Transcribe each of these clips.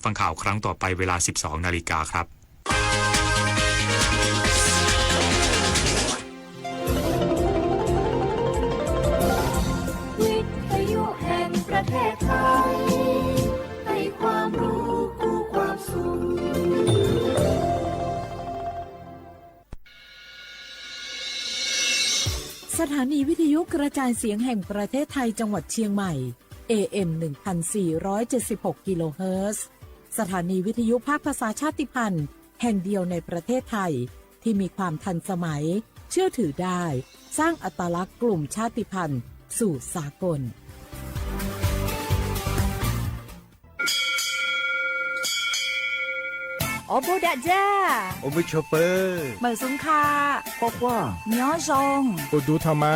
ฟังข่าวครั้งต่อไปเวลา สิบสองนาฬิกาครับ วิทยุแห่งประเทศไทย ให้ความรู้คู่ความสุข สถานีวิทยุกระจายเสียงแห่งประเทศไทยจังหวัดเชียงใหม่ เอ เอ็ม หนึ่งพันสี่ร้อยเจ็ดสิบหก กิโลเฮิรตซ์ สถานีวิทยุภาคภาษาชาติพันธุ์แห่งเดียวในประเทศไทย ที่มีความทันสมัย เชื่อถือได้ สร้างอัตลักษณ์กลุ่มชาติพันธุ์สู่สากล Awˬ bon daꞈ jaˇ. Awˬ bon chaw peuˬ. Meunˍ suhˍ hk'aˆ. K'awꞈ k'oˆ. Nyawˇ zaw. Awˬ duˬ htaꞈ ma.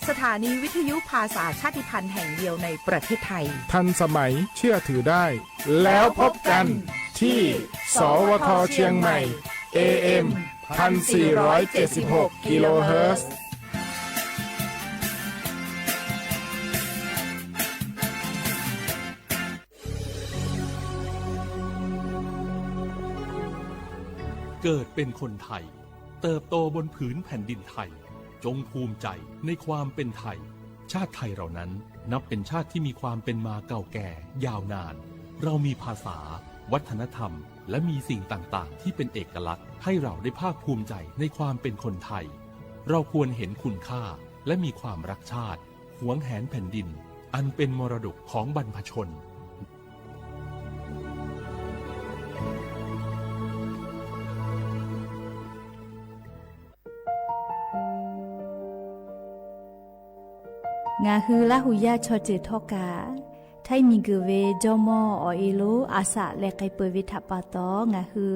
สถานีวิทยุภาษาชาติพันธุ์แห่งเดียวในประเทศไทย ทันสมัย เชื่อถือได้ แล้วพบกันที่ สวท เชียงใหม่ เอ เอ็ม พันสี่ร้อยเจ็ดสิบหก กิโลเฮิรตซ์ เกิดเป็นคนไทย เติบโตบนผืนแผ่นดินไทย จงภูมิใจในความเป็นไทย ชาติไทยเรานั้นนับเป็นชาติที่มีความเป็นมาเก่าแก่ยาวนาน เรามีภาษา วัฒนธรรม และมีสิ่งต่างๆ ที่เป็นเอกลักษณ์ ให้เราได้ภาคภูมิใจในความเป็นคนไทย เราควรเห็นคุณค่า และมีความรักชาติ หวงแหนแผ่นดิน อันเป็นมรดกของบรรพชน Ngaˬ hui Laˇ huˍ yaˇ chaw ceuˬ htawˇ kaꞈ, htaiˇ miˬ guiˬ ve jawˇ mawˇ awˬ e lonˉ a shaꞈ leh k'ai peuˬ ve htaꞈ pa taw, ngaˬ hui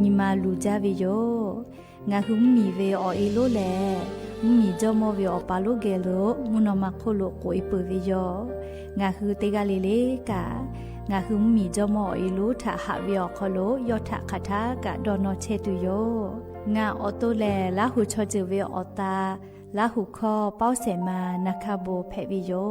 nyi ma luˬ jaˇ ve yoˬ. Ngaˬ hui mvuhˇ miˬ ve awˬ e lonˉ lehˬ, mvuhˇ miˬ jawˇ mawˇ ve awˬ pa lonˉ geh lo mvuhˇ naw ma hk'oˆ lo k'oꞈ e peuˬ ve yoˬ. Ngaˬ hui teˇ g'aˇ le le kaꞈ, ngaˬ hui mvuhˇ miˬ jawˇ mawˇ awˬ e lonˉ htaꞈ haꞈ ve awˬ hk'aw lo yawˇ htaꞈ hk'aˬ htaˇ kaꞈ dawˇ nawˇ chehˇ tuˬ yoˬ. Ngaˬ awˬ to lehˬ, Laˇ huˍ chaw ceuˬ ve awˬ ta, Laˇ huˍ hkawˇ Pawˇ Sehˍ ma Na hkaˇ bon hpehꞈ ve yoˬ.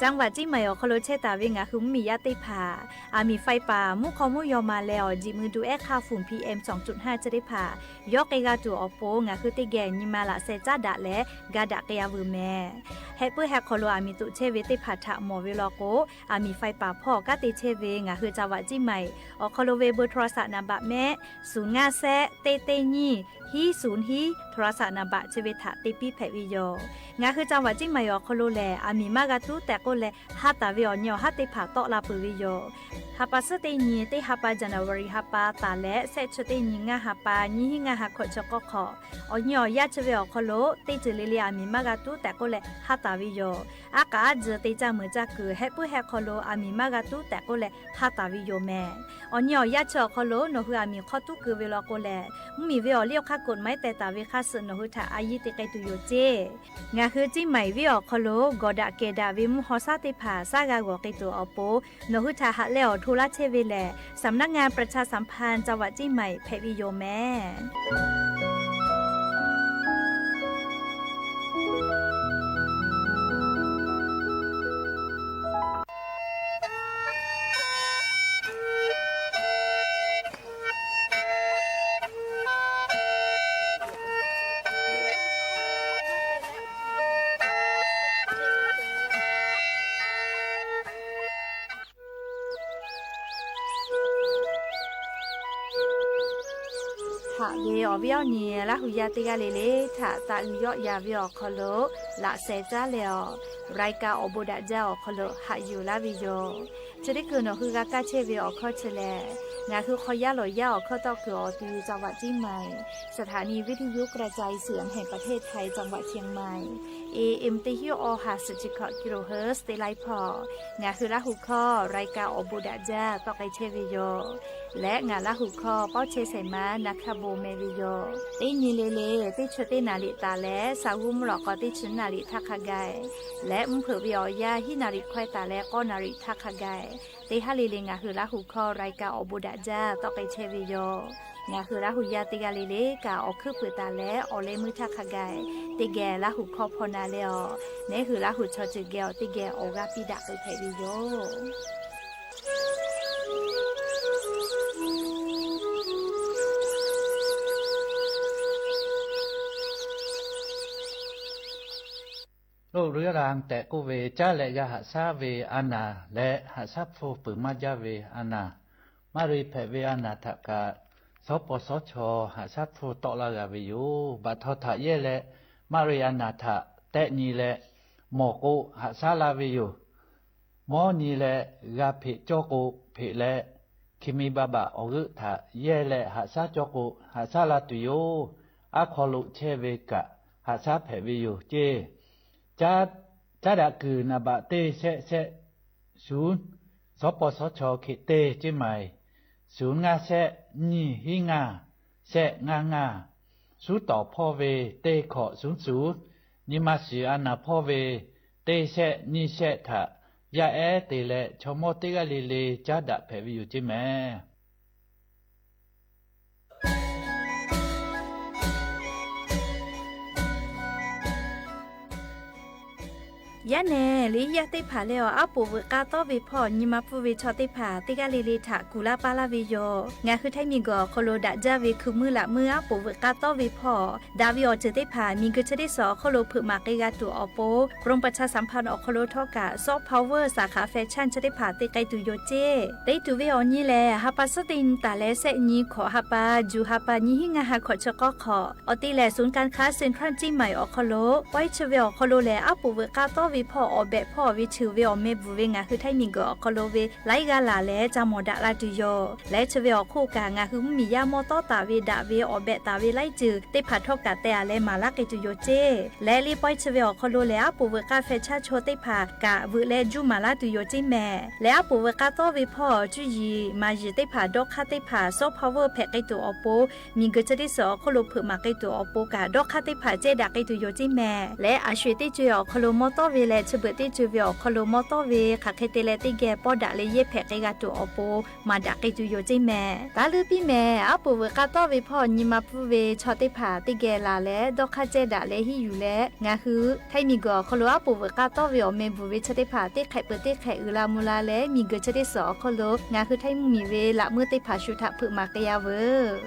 จังหวัดเชียงใหม่ awˬ hk'aw lo chehˇ taˍ ve ngaˬ hui mvuhˇ miˬ yaˇ teˇ hpaˍ, aˬ miˍ faiˇ paˍ mvuhˇ hk'aw mvuhˇ yaw ma leh awˬ jiˬ mui du ehˉ hk'aˇ fuˍ PM สองจุดห้า chi teˇ hpaˍ, yawˇ k'ai g'a tuˬ awˬ pon ngaˬ hui teˇ geh nyi ma laꞈ sheh caˉ daꞈ leh ga daꞈ k'ai-a veuˬ mehˍ. Heh puiˉ heh hk'aw lo aˬ miˍ toꞈ chehˇ ve teˇ hpaˍ htaꞈ mawˬ ve law k'o, aˬ miˍ faiˇ paˍ hpawˇ kanˉ te chehˇ ve ngaˬ hui จังหวัดเชียงใหม่ awˬ hk'aw lo ve เบอร์โทรศัพท์ naˍ baꞈ mehˆ, suˍ ngaˇ shehˆ teˇ teˇ nyiˇ hiˉ suˍ hiˉ โทรศัพท์ naˍ baꞈ chi ve htaꞈ te piˇ hpehꞈ ve yoˬ. Ngaˬ hui จังหวัดเชียงใหม่ awˬ hk'aw lo lehˬ, aˬ miˍ maˇ g'a tuˉ tehꞈ k'oˆ leh, ha taˍ ve awˬ nyi awˬ haˉ teˇ hpaˍ tawˆ la peuˬ ve yoˬ. Ha pa suhˉ teˇ nyi teˇ ha pa January ha pa taˍ leh shehˆ chi teˇ nyi ngaˇ ha pa nyiˇ hinˉ ngaˇ ha hkawꞈ chi k'awˇ hk'awꞈ, awˬ nyi awˬ yaˇ chi ve awˬ hk'aw lo teˇ ceuˬ le le aˬ miˍ maˇ g'a tuˉ tehꞈ k'oˆ leh ha taˍ ve yoˬ. Aˉ k'aꞈ aˉ tcuh te caˇ meuˍ caˇ kuiˬ heh puiˉ heh hk'aw lo aˬ miˍ maˇ g'a tuˉ tehꞈ k'oˆ leh ha taˍ ve yoˬ mehˍ. Awˬ nyi awˬ yaˇ chi awˬ hk'aw lo nawˬ hui aˬ miˍ hk'aw tuˉ keu ve law k'o lehˬ, mvuhˇ miˬ ve awˬ liˇ awˬ hk'aˇ กฎหมาย teh taˍ ve hk'aˇ suh nawˬ hui htaꞈ a yiˇ te k'ai tuˬ yoˬ ceˇ. Ngaˬ hui Ciˇ Maiˍ venˇ awˬ hk'aw lo gawˬ daꞈ kehˬ daꞈ ve mvuhˇ haw shaˉ teˇ hpaˍ shaˉ g'a g'awˬ k'ai tuˬ awˬ pon, nawˬ hui htaꞈ haꞈ leh awˬ hto laˇ chehˇ ve lehˬ, สำนักงานประชาสัมพันธ์จังหวัดเชียงใหม่ hpehꞈ ve yoˬ mehˍ. หาก ve awˬ viˉ awˬ nyi Laˇ huˍ yaˇ teˇ g'aˇ le le htaꞈ taꞈ uiˍ yawˆ yan ve awˬ hk'aw lo laꞈ sheh caˉ leh awˬ, รายการ awˬ bon daꞈ jaˇ awˬ hk'aw lo haꞈ yuˬ laˇ ve yoˬ. Chi teˇ hkui nawˬ hui g'a kaˇ chehˇ ve awˬ hkawˇ chi lehˬ, ngaˬ hui hk'aw yaˇ lawˬ yaˇ awˬ hkawˇ tawˆ kuiˬ awˬ ti จังหวัดเชียงใหม่ สถานีวิทยุกระจายเสียงแห่งประเทศไทย จังหวัดเชียงใหม่ เอ เอ็ม teˇ hinˉ awˬ ha suhˍ chi hkawꞈ กิโลเฮิรตซ์ teˇ laiˉ hpawˇ, ngaˬ hui Laˇ huˍ hkawˇ รายการ awˬ bon daꞈ jaˇ tawˆ k'ai chehˇ ve yoˬ. Leh ngaˬ Laˇ huˍ hkawˇ Pawˇ chehˇ Sehˍ ma Na hkaˇ bon meh ve yoˬ. Teˇ nyi le le teˇ chi teˇ naˍ riˍ taˍ leh shaˍ g'uˇ mvuhˇ lawꞈ k'aw teˇ chi naˍ riˍ htaˇ hk'a gaˬ, leh mvuhˇ hpeuꞈ ve awˬ yanˇ hiˉ naˍ riˍ hkawehˇ taˍ leh k'awˇ naˍ riˍ htaˇ hk'a gaˬ, teˇ haˉ le le ngaˬ hui Laˇ huˍ hkawˇ รายการ awˬ bon daꞈ jaˇ tawˆ k'ai chehˇ ve yoˬ. Ngaˬ hui Laˇ huˍ yaˇ teˇ g'aˇ le le kaꞈ, awˬ hkuiˉ puiˍ taˍ leh awˬ leh meuˇ htaˇ hk'a gaˬ teˇ geh Laˇ huˍ hkawˇ hpaw na leh awˬ, ngaˬ hui Laˇ huˍ chaw ceuˬ geh awˬ teˇ geh awˬ g'aˇ piˇ daꞈ k'ai hpehꞈ ve yoˬ. Loˆ, Luˇ yaˇ la tehꞈ k'oˆ ve, caˉ leh yaˇ haꞈ shaˉ ve a naˬ leh haꞈ shaˉ hpu peuˬ maˇ jaˇ ve a naˬ, maˇ ri hpehꞈ ve a naˬ htaꞈ kaꞈ, shawˉ paw shawˉ chaw haꞈ shaˉ hpu tawˆ laˇ g'a ve yoˬ. Baꞈ htaw htaꞈ yehˇ leh maˇ ri a naˬ htaꞈ tehˆ nyi leh, mawˬ k'o haꞈ shaˉ laˇ ve yoˬ. Mawˇ nyi leh g'a hpeꞈ cawˇ k'o hpeꞈ leh, hkiˬ mi ba baꞈ awˬ g'euˆ htaꞈ yehˇ leh haꞈ shaˉ cawˇ k'o haꞈ shaˉ laˇ tuˬ yoˬ. Aˉ hk'aw lo chehˇ ve kaꞈ haꞈ shaˉ hpehꞈ ve yoˬ ceˇ. Caˉ daꞈ kuiˬ naˍ baꞈ teˇ shehˆ shehˆ, suˍ, shawˉ paw shawˉ chaw hk'e teˇ ceˇ maˬ, suˍ ngaˇ shehˆ nyiˇ hiˉ ngaˇ shehˆ ngaˇ ngaˇ, suˉ tawˍ hpawˇ ve teˇ hkawꞈ suˍ suˍ, nyi ma shiˍ a naˬ hpawˇ ve teˇ shehˆ nyiˇ shehˆ htaꞈ yaˇ ehˉ te leh chaw mawˇ teˇ g'aˇ le le caˉ daꞈ hpehꞈ ve yoˬ ceˇ mehˍ. Yaˇ nehˬ, liꞈ yaˇ teˇ hpaˍ leh awˬ aˉ poꞈ veuꞈ k'a tawˆ ve hpawˇ nyi ma pfuhˇ ve chaw teˇ hpaˍ teˇ g'aˇ le le htaꞈ kuˬ laˇ paˇ laˇ ve yoˬ. Ngaˬ hui Htaiˇ miˬguiˬ awˬ hk'aw lo daꞈ jaˇ ve hkui meuˇ laꞈ meuˇ aˉ poꞈ veuꞈ k'a tawˆ ve hpawˇ daꞈ ve awˬ ceuˬ teˇ hpaˍ miˬguiˬ chi teˇ suhˍ awˬ hk'aw lo hpeuꞈ maˍ k'ai g'a tuˬ awˬ pon, กรมประชาสัมพันธ์ awˬ hk'aw lo htawˇ kaꞈ ซอฟต์พาวเวอร์ สาขาแฟชั่น chi teˇ hpaˍ te k'ai tuˬ yoˬ ceˇ. Te tuˬ ve awˬ nyi lehˬ, ha pa suhˉ teˇ nyi taˍ leh shehˆ nyi hkawꞈ ha pa, juˬ ha pa nyiˇ hiˉ ngaˇ ha hkawꞈ chi k'awˇ hk'awꞈ, awˬ te lehˬ ศูนย์การค้าเซ็นทรัลเชียงใหม่ awˬ hk'aw lo, pawehˇ chi ve awˬ hk'aw lo lehˬ, aˉ poꞈ veuꞈ k'a tawˆ ve hpawˇ awˬ behꞈ hpawˇ ve cheuˬ ve awˬ meh bvuhˬ ve ngaˬ hui Htaiˇ miˬguiˬ awˬ hk'aw lo ve laiˉ g'aˇ laˬ leh ca mawˬ daꞈ la tuˬ yoˬ. Leh chi ve awˬ hk'oˆ kaꞈ ngaˬ hui mvuhˇmiˬ yaˇ mawˇ tawˉ taˍ ve daꞈ ve awˬ behꞈ taˍ ve laiˉ ceuˬ teˇ hpaˍ htawˇ kaꞈ teh a leh maˍ laˇ k'ai tuˬ yoˬ ceˇ. Leh liꞈ pawehˇ chi ve awˬ hk'aw lo lehˬ, aˉ poꞈ veuꞈ k'a fehˬ chaˇ chaw teˇ hpaˍ kaꞈ veuꞈ leh juˇ maˍ laˇ tuˬ yoˬ ceˇ mehˍ. Leh aˉ poꞈ veuꞈ k'a tawˆ ve hpawˇ cuˇ yiˍ maˍ yiˍ teˇ hpaˍ dawˇ hk'aˇ teˇ hpaˍ ซอฟต์พาวเวอร์ hpehꞈ k'ai tuˬ awˬ pon, miˬguiˬ chi teˇ suhˍ awˬ hk'oˆ lo hpeuꞈ maˍ k'ai tuˬ awˬ pon kaꞈ dawˇ hk'aˇ teˇ hpaˍ cehˇ daꞈ k'ai tuˬ yoˬ ceˇ mehˍ. Leh a sho-eˬ teˇ co-e awˬ hk'aw lo mawˇ tawˇ ve leh chi beuꞈ teˇ co-e ve awˬ hk'aw lo mawˇ tawˇ ve hk'aˬ hk'e te leh teˇ geh pawˇ daꞈ leh yehˇ hpehꞈ k'ai g'a tuˬ awˬ pon maˍ daꞈ k'ai tuˬ yoˬ ceˇ mehˍ. Taˇ leuˉ piˇ mehˍ, aˉ poꞈ veuꞈ k'a tawˆ ve hpawˇ nyi ma pfuhˇ ve chaw teˇ hpaˍ teˇ geh laˬ leh dawˇ hk'aˇ cehˇ daꞈ leh hiˉ yuˬ leh, ngaˬ hui Htaiˇ miˬguiˬ awˬ hk'aw lo aˉ poꞈ veuꞈ k'a tawˆ ve awˬ meh bvuhˬ ve chi teˇ hpaˍ teˇ hk'ehꞈ peuˬ teˇ hk'ehꞈ uiˍ la mvuh la leh, miˬguiˬ chi teˇ suhˍ awˬ hk'aw lo ngaˬ hui Htaiˇ mvuhˇmiˬ ve laꞈ meuˇ teˇ hpaˍ shu htaꞈ hpeuꞈ maˍ k'ai yaˇ veuˬ.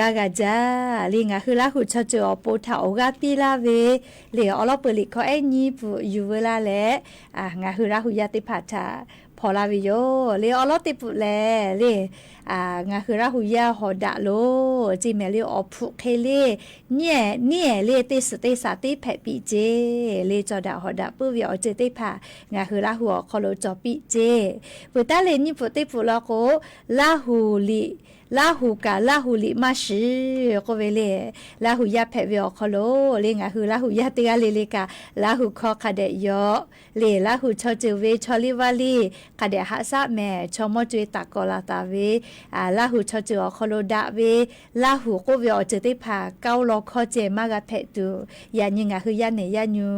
a g'a jaˇ le. Ngaˬ hui Laˇ huˍ chaw ceuˬ awˬ pon htaꞈ awˬ g'aˇ piˇ laˇ ve le, awˬ lawn peuˬ liꞈ hkawˇ ehˉ nyiˇ pfuhˍ yuˬ veu laˇ leh, ngaˬ hui Laˇ huˍ yaˇ teˇ hpaˍ htaꞈ hpaw laˇ ve yoˬ le. Awˬ lawn teˇ pfuhˍ lehˬ le, ngaˬ hui Laˇ huˍ yaˇ hawˍ daꞈ lo ceˇ mehˍ le, awˬ hpfuhˇ hk'e le, nyiˉ ehˍ neˇ ehˍ le teˇ suhˍ teˇ shaˍ teˇ hpehꞈ piˇ ceˇ le. Cawˬ daꞈ hawˍ daꞈ puiˉ ve awˬ ceuˬ teˇ hpaˍ ngaˬ hui Laˇ huˍ awˬ hk'aw lo cawˬ piˇ ceˇ. Peuˬ taˉ le nyiˇ pfuhˍ teˇ pfuhˍ law k'o, Laˇ huˍ liꞈ, Laˇ huˍ kaꞈ Laˇ huˍ liꞈ maˇ shiˍ k'oˆ ve le. Laˇ huˍ yaˇ hpehꞈ ve awˬ hk'aw lo le, ngaˬ hui Laˇ huˍ yaˇ teˇ g'aˇ le le kaꞈ Laˇ huˍ hkawˇ hk'a dehꞈ yaw le, Laˇ huˍ chaw ceuˬ ve chaw liˇ vaˇ liˇ hk'a dehꞈ haꞈ shaˉ mehˍ, chaw mawˇ co-e taˍ kawꞈ laˬ taˍ ve, Laˇ huˍ chaw ceuˬ awˬ hk'aw lo daꞈ ve, Laˇ huˍ k'oˆ ve awˬ ceuˬ teˇ hpaˍ kaoˇ law hkawˇ ceh maˇ g'a hpehꞈ tuˬ, yaꞈ nyi ngaˬ hui yaˇ nehˬ yaˇ nyu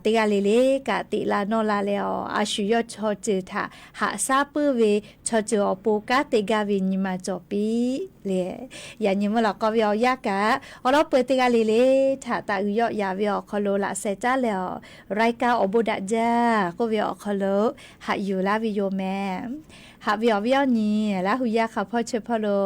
teˇ g'aˇ le le kaꞈ teꞈ la nawˇ la leh, a shu yawˇ chaw ceuˬ htaꞈ haꞈ shaˉ puiˉ ve chaw ceuˬ awˬ pon kanˉ te gaˇ ve nyi ma cawˬ piˇ le. Yaꞈ nyi mvuhˇ lawꞈ k'aw ve awˬ yanˇ kaꞈ, awˬ lawn peuˬ teˇ g'aˇ le le htaꞈ taꞈ g'uiˬ yawˆ yaˍ ve awˬ hk'aw lo laꞈ sheh caˉ leh, awˬ รายการ awˬ bon daꞈ jaˇ k'oˆ ve awˬ hk'aw lo haꞈ yuˬ laˇ ve yoˬ mehˍ. Haꞈ ve awˬ viˉ awˬ nyi, Laˇ huˍ yaˇ hk'a hpawˇ chi hpawˇ lo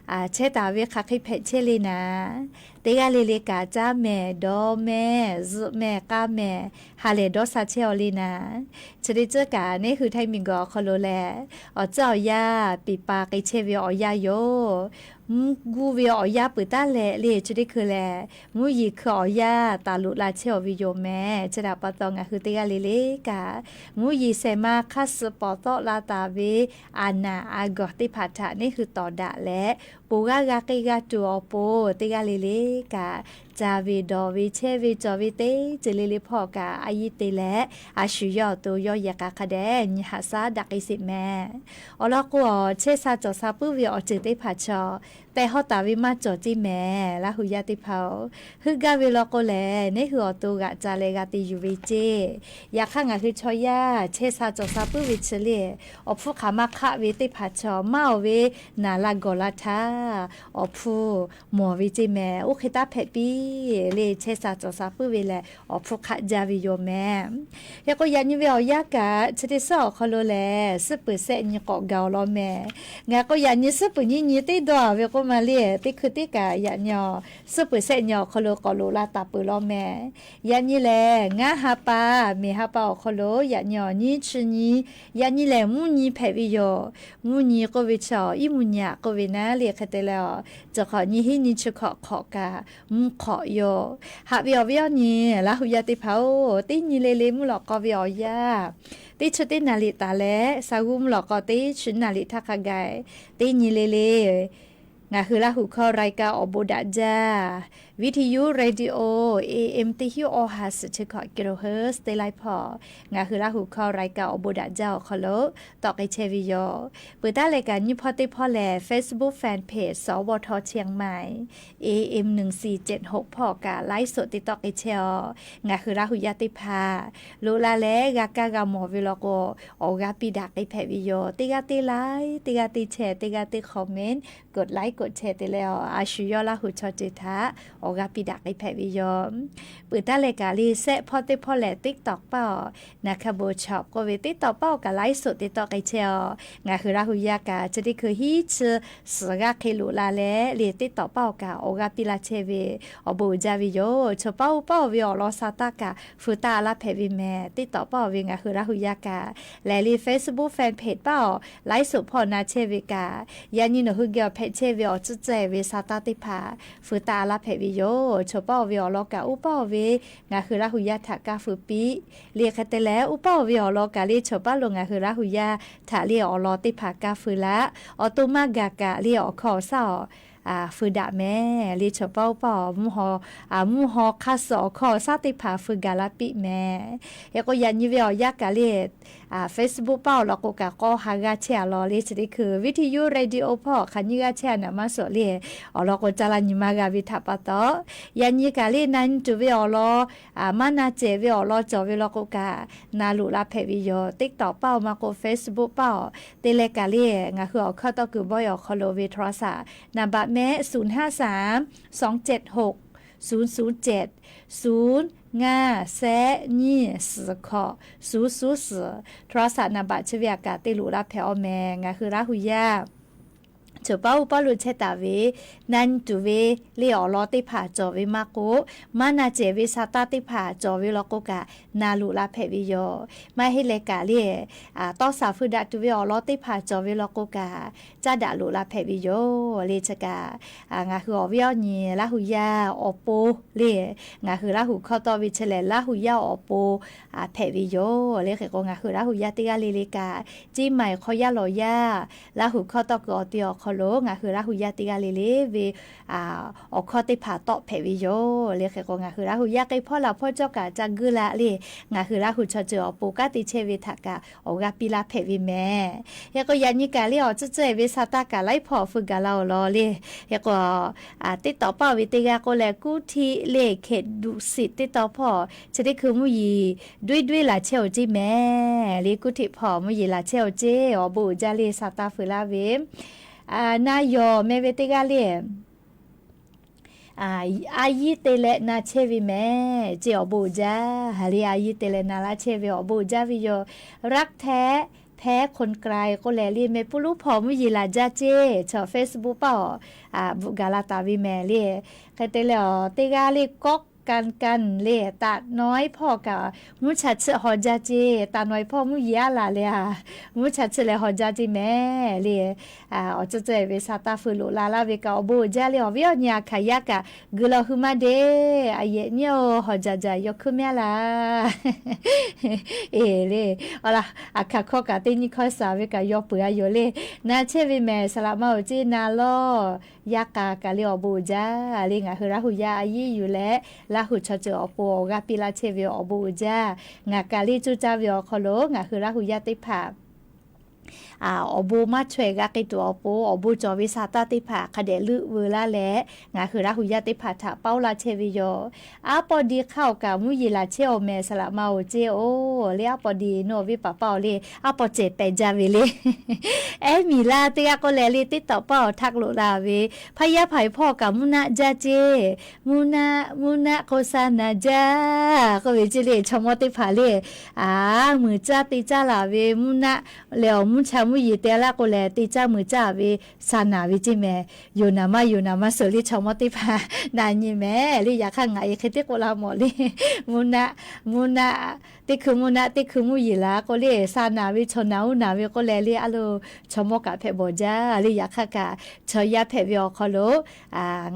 chehˇ taˍ ve hk'aˬ hk'e hpehꞈ chehˇ le naˍ, teˇ g'aˇ le le kaꞈ caˇ mehˍ, dawˇ mehˍ, zuhꞈ mehˍ, k'aˇ mehˍ, ha lehˬ dawˇ sha chehˇ aw le naˍ. Chi teˇ ceuˬ kaꞈ neˇ hui Htaiˇ miˬguiˬ awˬ hk'aw lo lehˬ, awˬ tcuhˉ awˬ yaˇ piˍ pa k'ai chehˇ ve awˬ yanˇ yoˬ. Mvuhˇ guˇ ve awˬ yanˇ peuˬ taˉ leh le, chi teˇ hkui lehˬ mvuhˇ yeˬ hkui awˬ yanˇ taˍ loꞈ la chehˇ aw ve yoˬ mehˍ. Chi htaꞈ pa taw ngaˬ hui teˇ g'aˇ le le kaꞈ, mvuhˇ yeˬ shehˍ ma hk'aˇ suh pawˍ tawˆ la taˍ ve a naˍ a gawˬ teˇ hpaˍ htaꞈ neˇ hui tawˍ daꞈ leh, ponˬ g'aˇ g'a k'ai g'a tuˬ awˬ pon teˇ g'aˇ le le kaꞈ, ca ve dawˬ ve chehˇ ve cawˬ ve teˇ ceuˬ le le hpawˇ kaꞈ a yiˇ te leh, a shu yawˇ awˬ to yawˇ yehˬ k'a hk'a dehꞈ nyi haꞈ shaˉ daꞈ k'ai sheˍ mehˍ. Awˬ lawn k'o, chehˇ sha cawˬ sha puiˉ ve awˬ ceuˬ teˇ hpaˍ chaw tehꞈ hawˉ taˍ ve maˇ cawˬ ceˇ mehˍ. Laˇ huˍ yaˇ teˇ hpaˍ-oˬ, heuˆ gaˇ ve law k'o lehˬ, neˇ hui awˬ to g'aꞈ ca leh g'a te yuˬ ve ceˇ. Yaꞈ hk'aˇ ngaˬ hui chaw yaˇ chehˇ sha cawˬ sha puiˉ ve chi le, awˬ hpfuhˇ hk'aˬ maˇ hk'aˆ ve teˇ hpaˍ chaw maˇ oˬ ve naˍ la gawˬ la htaˇ, awˬ hpfuhˇ mawˬ ve ceˇ mehˍ. Oˇ hk'e taˉ hpehꞈ piˇ le, chehˇ sha cawˬ sha puiˉ ve lehˬ awˬ hpfuhˇ hk'aˆ jaˇ ve yoˬ mehˍ. Hk'e k'o, yaꞈ nyi ve awˬ yanˇ kaꞈ chi teˇ suhˉ awˬ hk'aw lo lehˬ, suhˉ peuˬ shehˆ nyi k'awꞈ gaˬ awˬ lawn mehˍ. Ngaˬ k'o yaꞈ nyi suhˉ peuˬ nyiˇ nyi teˇ dawˇ ve k'oˆ ma le, teˇ hkui teˇ kaꞈ yaꞈ nyi awˬ suhˉ peuˬ shehˆ nyi awˬ hk'aw lo k'awꞈ loꞈ la taˍ peuˬ law mehˍ. Yaꞈ nyi lehˬ, ngaˇ ha pa, miˬ ha pa awˬ hk'aw lo yaꞈ nyi awˬ nyiˇ chi nyi, yaꞈ nyi lehˬ mvuhˇ nyi hpehꞈ ve yoˬ. Mvuhˇ nyi k'oˆ ve chi awˬ iˉ mvuhˇ nyi aꞈ k'oˆ ve naˉ le hk'e te leh, awˬ ceuˬ hk'awꞈ nyi hiˉ nyi chi hk'awꞈ hk'awꞈ kaꞈ mvuhˇ hk'awꞈ yoˬ. Haꞈ ve awˬ viˉ awˬ nyi, Laˇ huˍ yaˇ teˇ hpaˍ-oˬ, teˇ nyi le le mvuhˇ lawꞈ k'aw ve awˬ yanˇ, teˇ chi teˇ naˍ riˍ taˍ leh sha g'uˇ mvuhˇ lawꞈ k'aw teˇ chi naˍ riˍ htaˇ hk'a gaˬ, teˇ nyi le le ngaˬ hui Laˇ huˍ hkawˇ รายการ awˬ bon daꞈ jaˇ, วิทยุ radio AM teˇ hinˉ awˬ ha suhˍ chi hkawꞈ kilohertz teˇ laiˉ hpawˇ, ngaˬ hui Laˇ huˍ hkawˇ รายการ awˬ bon daꞈ jaˇ awˬ hk'aw lo tawˆ k'ai chehˇ ve yoˬ. Peuˬ taˉ leh kaꞈ nyiˇ hpawˇ teˇ hpawˇ lehˬ, Facebook fan page สวท เชียงใหม่ AM หนึ่งสี่เจ็ดหก hpawˇ kaꞈ ไลฟ์สด te tawˆ k'ai chehˇ aw. Ngaˬ hui Laˇ huˍ yaˇ teˇ hpaˍ loꞈ la leh g'a kaˇ g'a mawˬ ve law k'o, awˬ g'aˇ piˇ daꞈ k'ai hpehꞈ ve yoˬ. Teˇ g'aˇ teˇ like, teˇ g'aˇ teˇ share, teˇ g'aˇ teˇ comment, กดไลค์ กดแชร์ te leh awˬ, a shu yawˇ Laˇ huˍ chaw ceuˬ htaꞈ awˬ g'aˇ piˇ daꞈ k'ai hpehꞈ ve yoˬ. Peuˬ taˉ leh kaꞈ le, shehˆ hpawˇ teˇ hpawˇ lehˬ, TikTok paˇ awˬ, naˍ hka bon chawꞈ k'oˆ ve TikTok paˇ awˬ kaꞈ ไลฟ์สด te tawˆ k'ai chehˇ aw. Ngaˬ hui Laˇ huˍ yaˇ kaꞈ chi teˇ hkui hiˉ chi suhˍ g'aˇ hk'e loꞈ la leh le, TikTok paˇ awˬ kaꞈ awˬ g'aˇ piˇ laˇ chehˇ ve awˬ bon uiˍ jaˇ ve yoˬ. Chaw paˇ oˇ paˇ oˬ ve awˬ lawn sha taˇ kaꞈ feu taˇ laˇ hpehꞈ ve mehˍ. TikTok paˇ oˬ ve ngaˬ hui Laˇ huˍ yaˇ kaꞈ lehˬ le, Facebook fan page paˇ awˬ ไลฟ์สด hpawˇ na chehˇ ve kaꞈ, yaꞈ nyi nawˬ hui geh awˬ hpehꞈ chehˇ ve awˬ tcuhˉ ceh ve sha taˇ teˇ hpaˍ feu taˇ laˇ hpehꞈ ve yoˬ. Chaw paˇ oˬ ve awˬ lawn kaꞈ oˇ paˇ oˬ ve ngaˬ hui Laˇ huˍ yaˇ htaꞈ kaˇ feu piˇ le. Hk'e te leh, oˇ paˇ oˬ ve awˬ lawn kaꞈ le, chaw paˇ lo ngaˬ hui Laˇ huˍ yaˇ htaꞈ le awˬ lawn teˇ hpaˍ kaˇ feu laˇ. Awˬ to maˇ gaˬ kaꞈ le, awˬ hkawˇ awˬ shaˉ awˬ feu daꞈ mehˍ le. Chaw paˇ oˇ paˇ awˬ mvuhˇ haw, mvuhˇ haw hk'aˇ suh awˬ hkawˇ awˬ shaˉ teˇ hpaˍ feu gaˬ la piˇ mehˍ. Hk'e k'o, yaꞈ nyi ve awˬ yanˇ kaꞈ le, Facebook paˇ awˬ lawn k'o kaꞈ k'awˇ ha g'aˇ chehˇ a law le, chi teˇ hkui วิทยุ radio paˇ awˬ hk'aˬ nyiˇ g'aˇ chehˇ a naˍ maˇ suhˍ le. Awˬ lawn k'o, ca la nyi ma g'a ve htaꞈ pa taw, yaꞈ nyi kaꞈ le, na nyi tuˬ ve awˬ lawn, maˇ na cehˬ ve awˬ lawn cawˬ ve law k'o kaꞈ, na loꞈ la hpehꞈ ve yoˬ. TikTok paˇ awˬ maˇ k'o, Facebook paˇ awˬ te leh kaꞈ le, ngaˬ hui awˬ hkawˇ tawˇ kuiˬ bawehˇ awˬ hk'aw lo ve โทรศัพท์ naˍ baꞈ mehˆ ศูนย์ห้าสาม สองเจ็ดหก ศูนย์ศูนย์เจ็ด ศูนย์ห้าแซะ nyiˇ suhˍ hkawꞈ suhˍ suhˍ suhˍ โทรศัพท์ naˍ baꞈ chi ve aꞈ kaꞈ te loꞈ la hpehꞈ aw mehˍ. Ngaˬ hui Laˇ huˍ yaˇ Chaw paˉ uˉ paˉ lo chehˇ taˍ ve, na nyi tuˬ ve le awˬ lawn teˇ hpaˍ cawˬ ve maˇ k'oˆ, maˇ na cehˬ ve sa taˇ teˇ hpaˍ cawˬ ve law k'o kaꞈ, na loꞈ la hpehꞈ ve yoˬ. Maˇ heˆ leh kaꞈ le, tawˇ shaˍ feu daꞈ tuˬ ve awˬ lawn teˇ hpaˍ cawˬ ve law k'o kaꞈ, caˉ daꞈ loꞈ la hpehꞈ ve yoˬ le. Chi kaꞈ ngaˬ hui awˬ viˉ awˬ nyi Laˇ hu yaˇ awˬ pon le, ngaˬ hui Laˇ hu hkawˇ tawˆ ve chi lehˬ Laˇ hu yaˇ awˬ pon hpehꞈ ve yoˬ le. Hk'e k'o, ngaˬ hui Laˇ hu yaˇ teˇ g'aˇ le le kaꞈ, Ciˇ Maiˍ hk'aw yaˇ lawˬ yaˇ Laˇ hu hkawˇ tawˆ kuiˬ awˬ ti awˬ hk'aw lo ngaˬ hui Laˇ hu yaˇ teˇ g'aˇ le le ve awˬ hkawˇ teˇ hpaˍ tawˆ hpehꞈ ve yoˬ le. Hk'e k'o, ngaˬ hui Laˇ hu yaˇ k'ai hpawˇ laˬ hpawˇ cawˇ kaꞈ ca guˇ la le, ngaˬ hui Laˇ hu chaw ceuˬ awˬ pon kanˉ te chehˇ ve htaꞈ kaꞈ awˬ g'aˇ piˇ laˇ hpehꞈ ve mehˍ. Hk'e k'o, yaꞈ nyi kaꞈ le awˬ tcuhˇ tcuhˇ ve sa taˇ kaꞈ laiˉ hpawˇ awˬ feu gaˬ la awˬ lawn le. Hk'e k'o, teˇ tawꞈ paˆ ve teˇ g'aˇ k'oˆ leh, kuˇ htiˆ le hkehꞈ duꞈ siˍ teˇ tawꞈ hpawˇ chi teˇ hkui mvuhˇ yeˬ duiˉ duiˉ laˬ chehˇ awˬ ceˇ mehˍ le. Kuˇ htiˆ hpawˇ mvuhˇ yeˬ laˬ chehˇ awˬ ceˇ awˬ bon uiˍ jaˇ le sa taˇ feu laˇ ve na yawˬ meh ve teˇ g'aˇ le a yiˉ te leh na chehˇ ve mehˍ ceˇ awˬ bon uiˍ jaˇ le. A yiˉ te leh na laˇ chehˇ ve awˬ bon uiˍ jaˇ ve yoˬ. Raˆ hteˆ hteˆ คนไกล k'oˆ leh le, meh puˇ luˉ hpawˇ mvuhˇ yeˬ laˬ jaˇ ceˇ chaw Facebook paˇ awˬ bvuhꞈ gaˬ la taˍ ve mehˍ le. Hk'e te leh awˬ teˇ g'aˇ le kawˆ kanˍ kanˍ le, taꞈ nawehˇ hpawˇ kaꞈ mvuhˇ cha chiˆ haw jaˇ ceˇ. Taꞈ nawehˇ hpawˇ mvuhˇ yeˬ aˉ laˬ leh a, mvuhˇ cha chiˆ leh haw jaˇ ceˇ mehˍ le. Awˬ ceuˬ ceuˬ ve sa taˇ feu loꞈ la laˇ ve kaꞈ awˬ bon uiˍ jaˇ le. Awˬ viˉ awˬ nyi a hkanˍ yaˇ kaꞈ guiˬ lawˬ hui maˇ deˇ. A yehˬ nyiˇ oˬ hawˬ jaˬ jaˬ yaw hkuiˉ mehˍ laˇ. Eˬ le, a hkanˍ hkawˇ kaꞈ teˇ nyi hkawˇ shaˍ ve kaꞈ yaw peuˬ a yoˬ le. Na chehˇ ve mehˍ saˍ laꞈ ma awˬ ceˇ na lawˇ. Yaˇ k'a kaꞈ le awˬ bon uiˍ jaˇ le. Ngaˬ hui Laˇ hu yaˇ a yiˉ yuˬ leh, Laˇ hu chaw ceuˬ awˬ pon awˬ g'aˇ piˇ laˇ chehˇ ve awˬ bon uiˍ jaˇ. Ngaˬ kaꞈ le coˇ caˇ ve awˬ hk'aw lo ngaˬ hui Laˇ hu yaˇ teˇ hpaˍ awˬ bon maˇ chaweh g'a k'ai tuˬ awˬ pon awˬ bon cawˬ ve sa taˇ teˇ hpaˍ hk'a dehꞈ leuˆ veu laˇ leh, ngaˬ hui Laˇ hu yaˇ teˇ hpaˍ htaꞈ paoˇ laˇ chehˇ ve yoˬ. Aˉ paw di hk'aˇ awˬ kaꞈ mvuhˇ yeˬ laˬ chehˇ awˬ mehˍ saˍ laꞈ ma awˬ ceˇ oˬ le. Aˉ paw di nawˬ viˉ paˍ paˇ awˬ le, aˉ paw cehˬ pehˬ jaˇ ve le. Ehˉ miˬ laˇ teˇ g'aˇ k'oˆ leh le, teˇ tawꞈ paˇ awˬ htaˇ loꞈ la ve, hpaˇ yaˇ hpaˍ hpawˇ kaꞈ mvuhˇ naˆ jaˇ ceˇ. Mvuhˇ naˆ, mvuhˇ naˆ k'o sa naˍ jaˇ k'oˆ ve ceˇ le. Chaw mawˇ teˇ hpaˍ le, a, muiˬ caˇ te caˇ laˬ ve mvuhˇ naˆ leh awˬ mvuhˇ cha mvuhˇ yeˬ te laˇ k'o lehˬ, te caˇ muiˬ caˇ ve sa naˍ ve ceˇ mehˍ. Yoˬ naˍ maˇ yoˬ naˍ maˇ suh le chaw mawˇ teˇ hpaˍ na nyi mehˍ le. Yaꞈ hk'aˇ ngaˬ e hk'e teˇ k'oˆ la mawˬ le. Mvuhˇ naˆ, mvuhˇ naˆ, teˇ hkui mvuhˇ naˆ teˇ hkui mvuhˇ yeˬ laˬ k'o le, sa naˍ ve chaw naˍ uˉ naˍ ve k'oˆ leh le, a lo chaw mawˇ kaꞈ hpehꞈ bawˬ jaˇ le. Yaꞈ hk'aˇ kaꞈ chaw yaˇ hpehꞈ ve awˬ hk'aw lo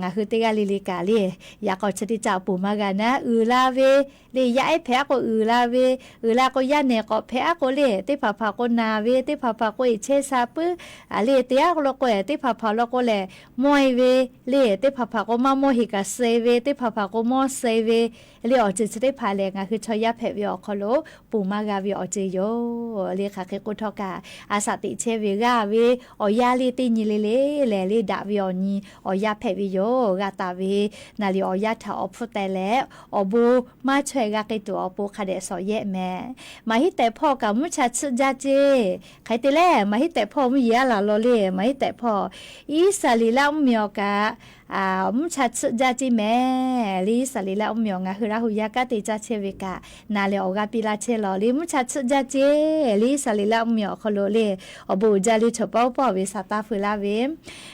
ngaˬ hui teˇ g'aˇ le le kaꞈ le, yaꞈ k'aw chi teˇ caˆ ponˬ maˇ g'a naˉ uiˍ la ve le. Yaˇ ehˉ hpehꞈ aˉ k'o uiˍ la ve, uiˍ la k'o yaˇ nehˬ k'awꞈ hpehꞈ aˉ k'o le, teˇ hpaˍ hpaˍ k'o naˍ ve, teˇ hpaˍ hpaˍ k'o eˬ chehˇ sha puiˉ le. Te aˉ k'o lo k'o teˇ hpaˍ hpaˍ lo k'o lehˬ mawˇ e ve le. Teˇ hpaˍ hpaˍ k'o maˇ mawˇ heˍ kaꞈ suh e ve, teˇ hpaˍ hpaˍ k'o mawˇ suh e ve le. Awˬ ceuˬ chi teˇ hpaˍ lehˬ, ngaˬ hui chaw yaˇ hpehꞈ ve awˬ hk'aw lo ponˬ maˇ g'a ve awˬ ceuˬ yoˬ le. Hk'aˬ hk'e k'oˆ htawˇ kaꞈ, a shaꞈ teꞈ chehˇ ve g'aˇ ve awˬ yaˇ le teˇ nyi le le lehˬ le, daꞈ ve awˬ nyi awˬ yaˇ hpehꞈ ve yoˬ. G'a taˍ ve naˍ liꞈ awˬ yaˇ htaꞈ awˬ hpfuhˇ teh leh, awˬ bon maˇ chaweh g'a k'ai tuˬ awˬ pon hk'a dehꞈ shawˍ yehˆ mehˍ. Maˍ hiˉ tehꞈ hpawˇ kaꞈ mvuhˇ cha chiˆ jaˇ ceˇ. Hk'e te leh, maˍ hiˉ tehꞈ hpawˇ mvuhˇ yeˬ aˉ laˬ law le. Maˍ hiˉ tehꞈ hpawˇ Iˉsaˍreˍlaˆ mvuhˇmiˬ awˬ kaꞈ mvuhˇ cha chiˆ jaˇ ceˇ mehˍ le. Iˉsaˍreˍlaˆ mvuhˇmiˬ awˬ ngaˬ hui Laˇ hu yaˇ kanˉ te caˇ chehˇ ve kaꞈ, na leh awˬ g'aˇ piˇ laˇ chehˇ law le. Mvuhˇ cha chiˆ jaˇ ceˇ le. Iˉsaˍreˍlaˆ mvuhˇmiˬ awˬ hk'aw lo le, awˬ bon uiˍ jaˇ le. Chaw paˉ uˉ paˇ ve sa taˇ feu laˇ ve,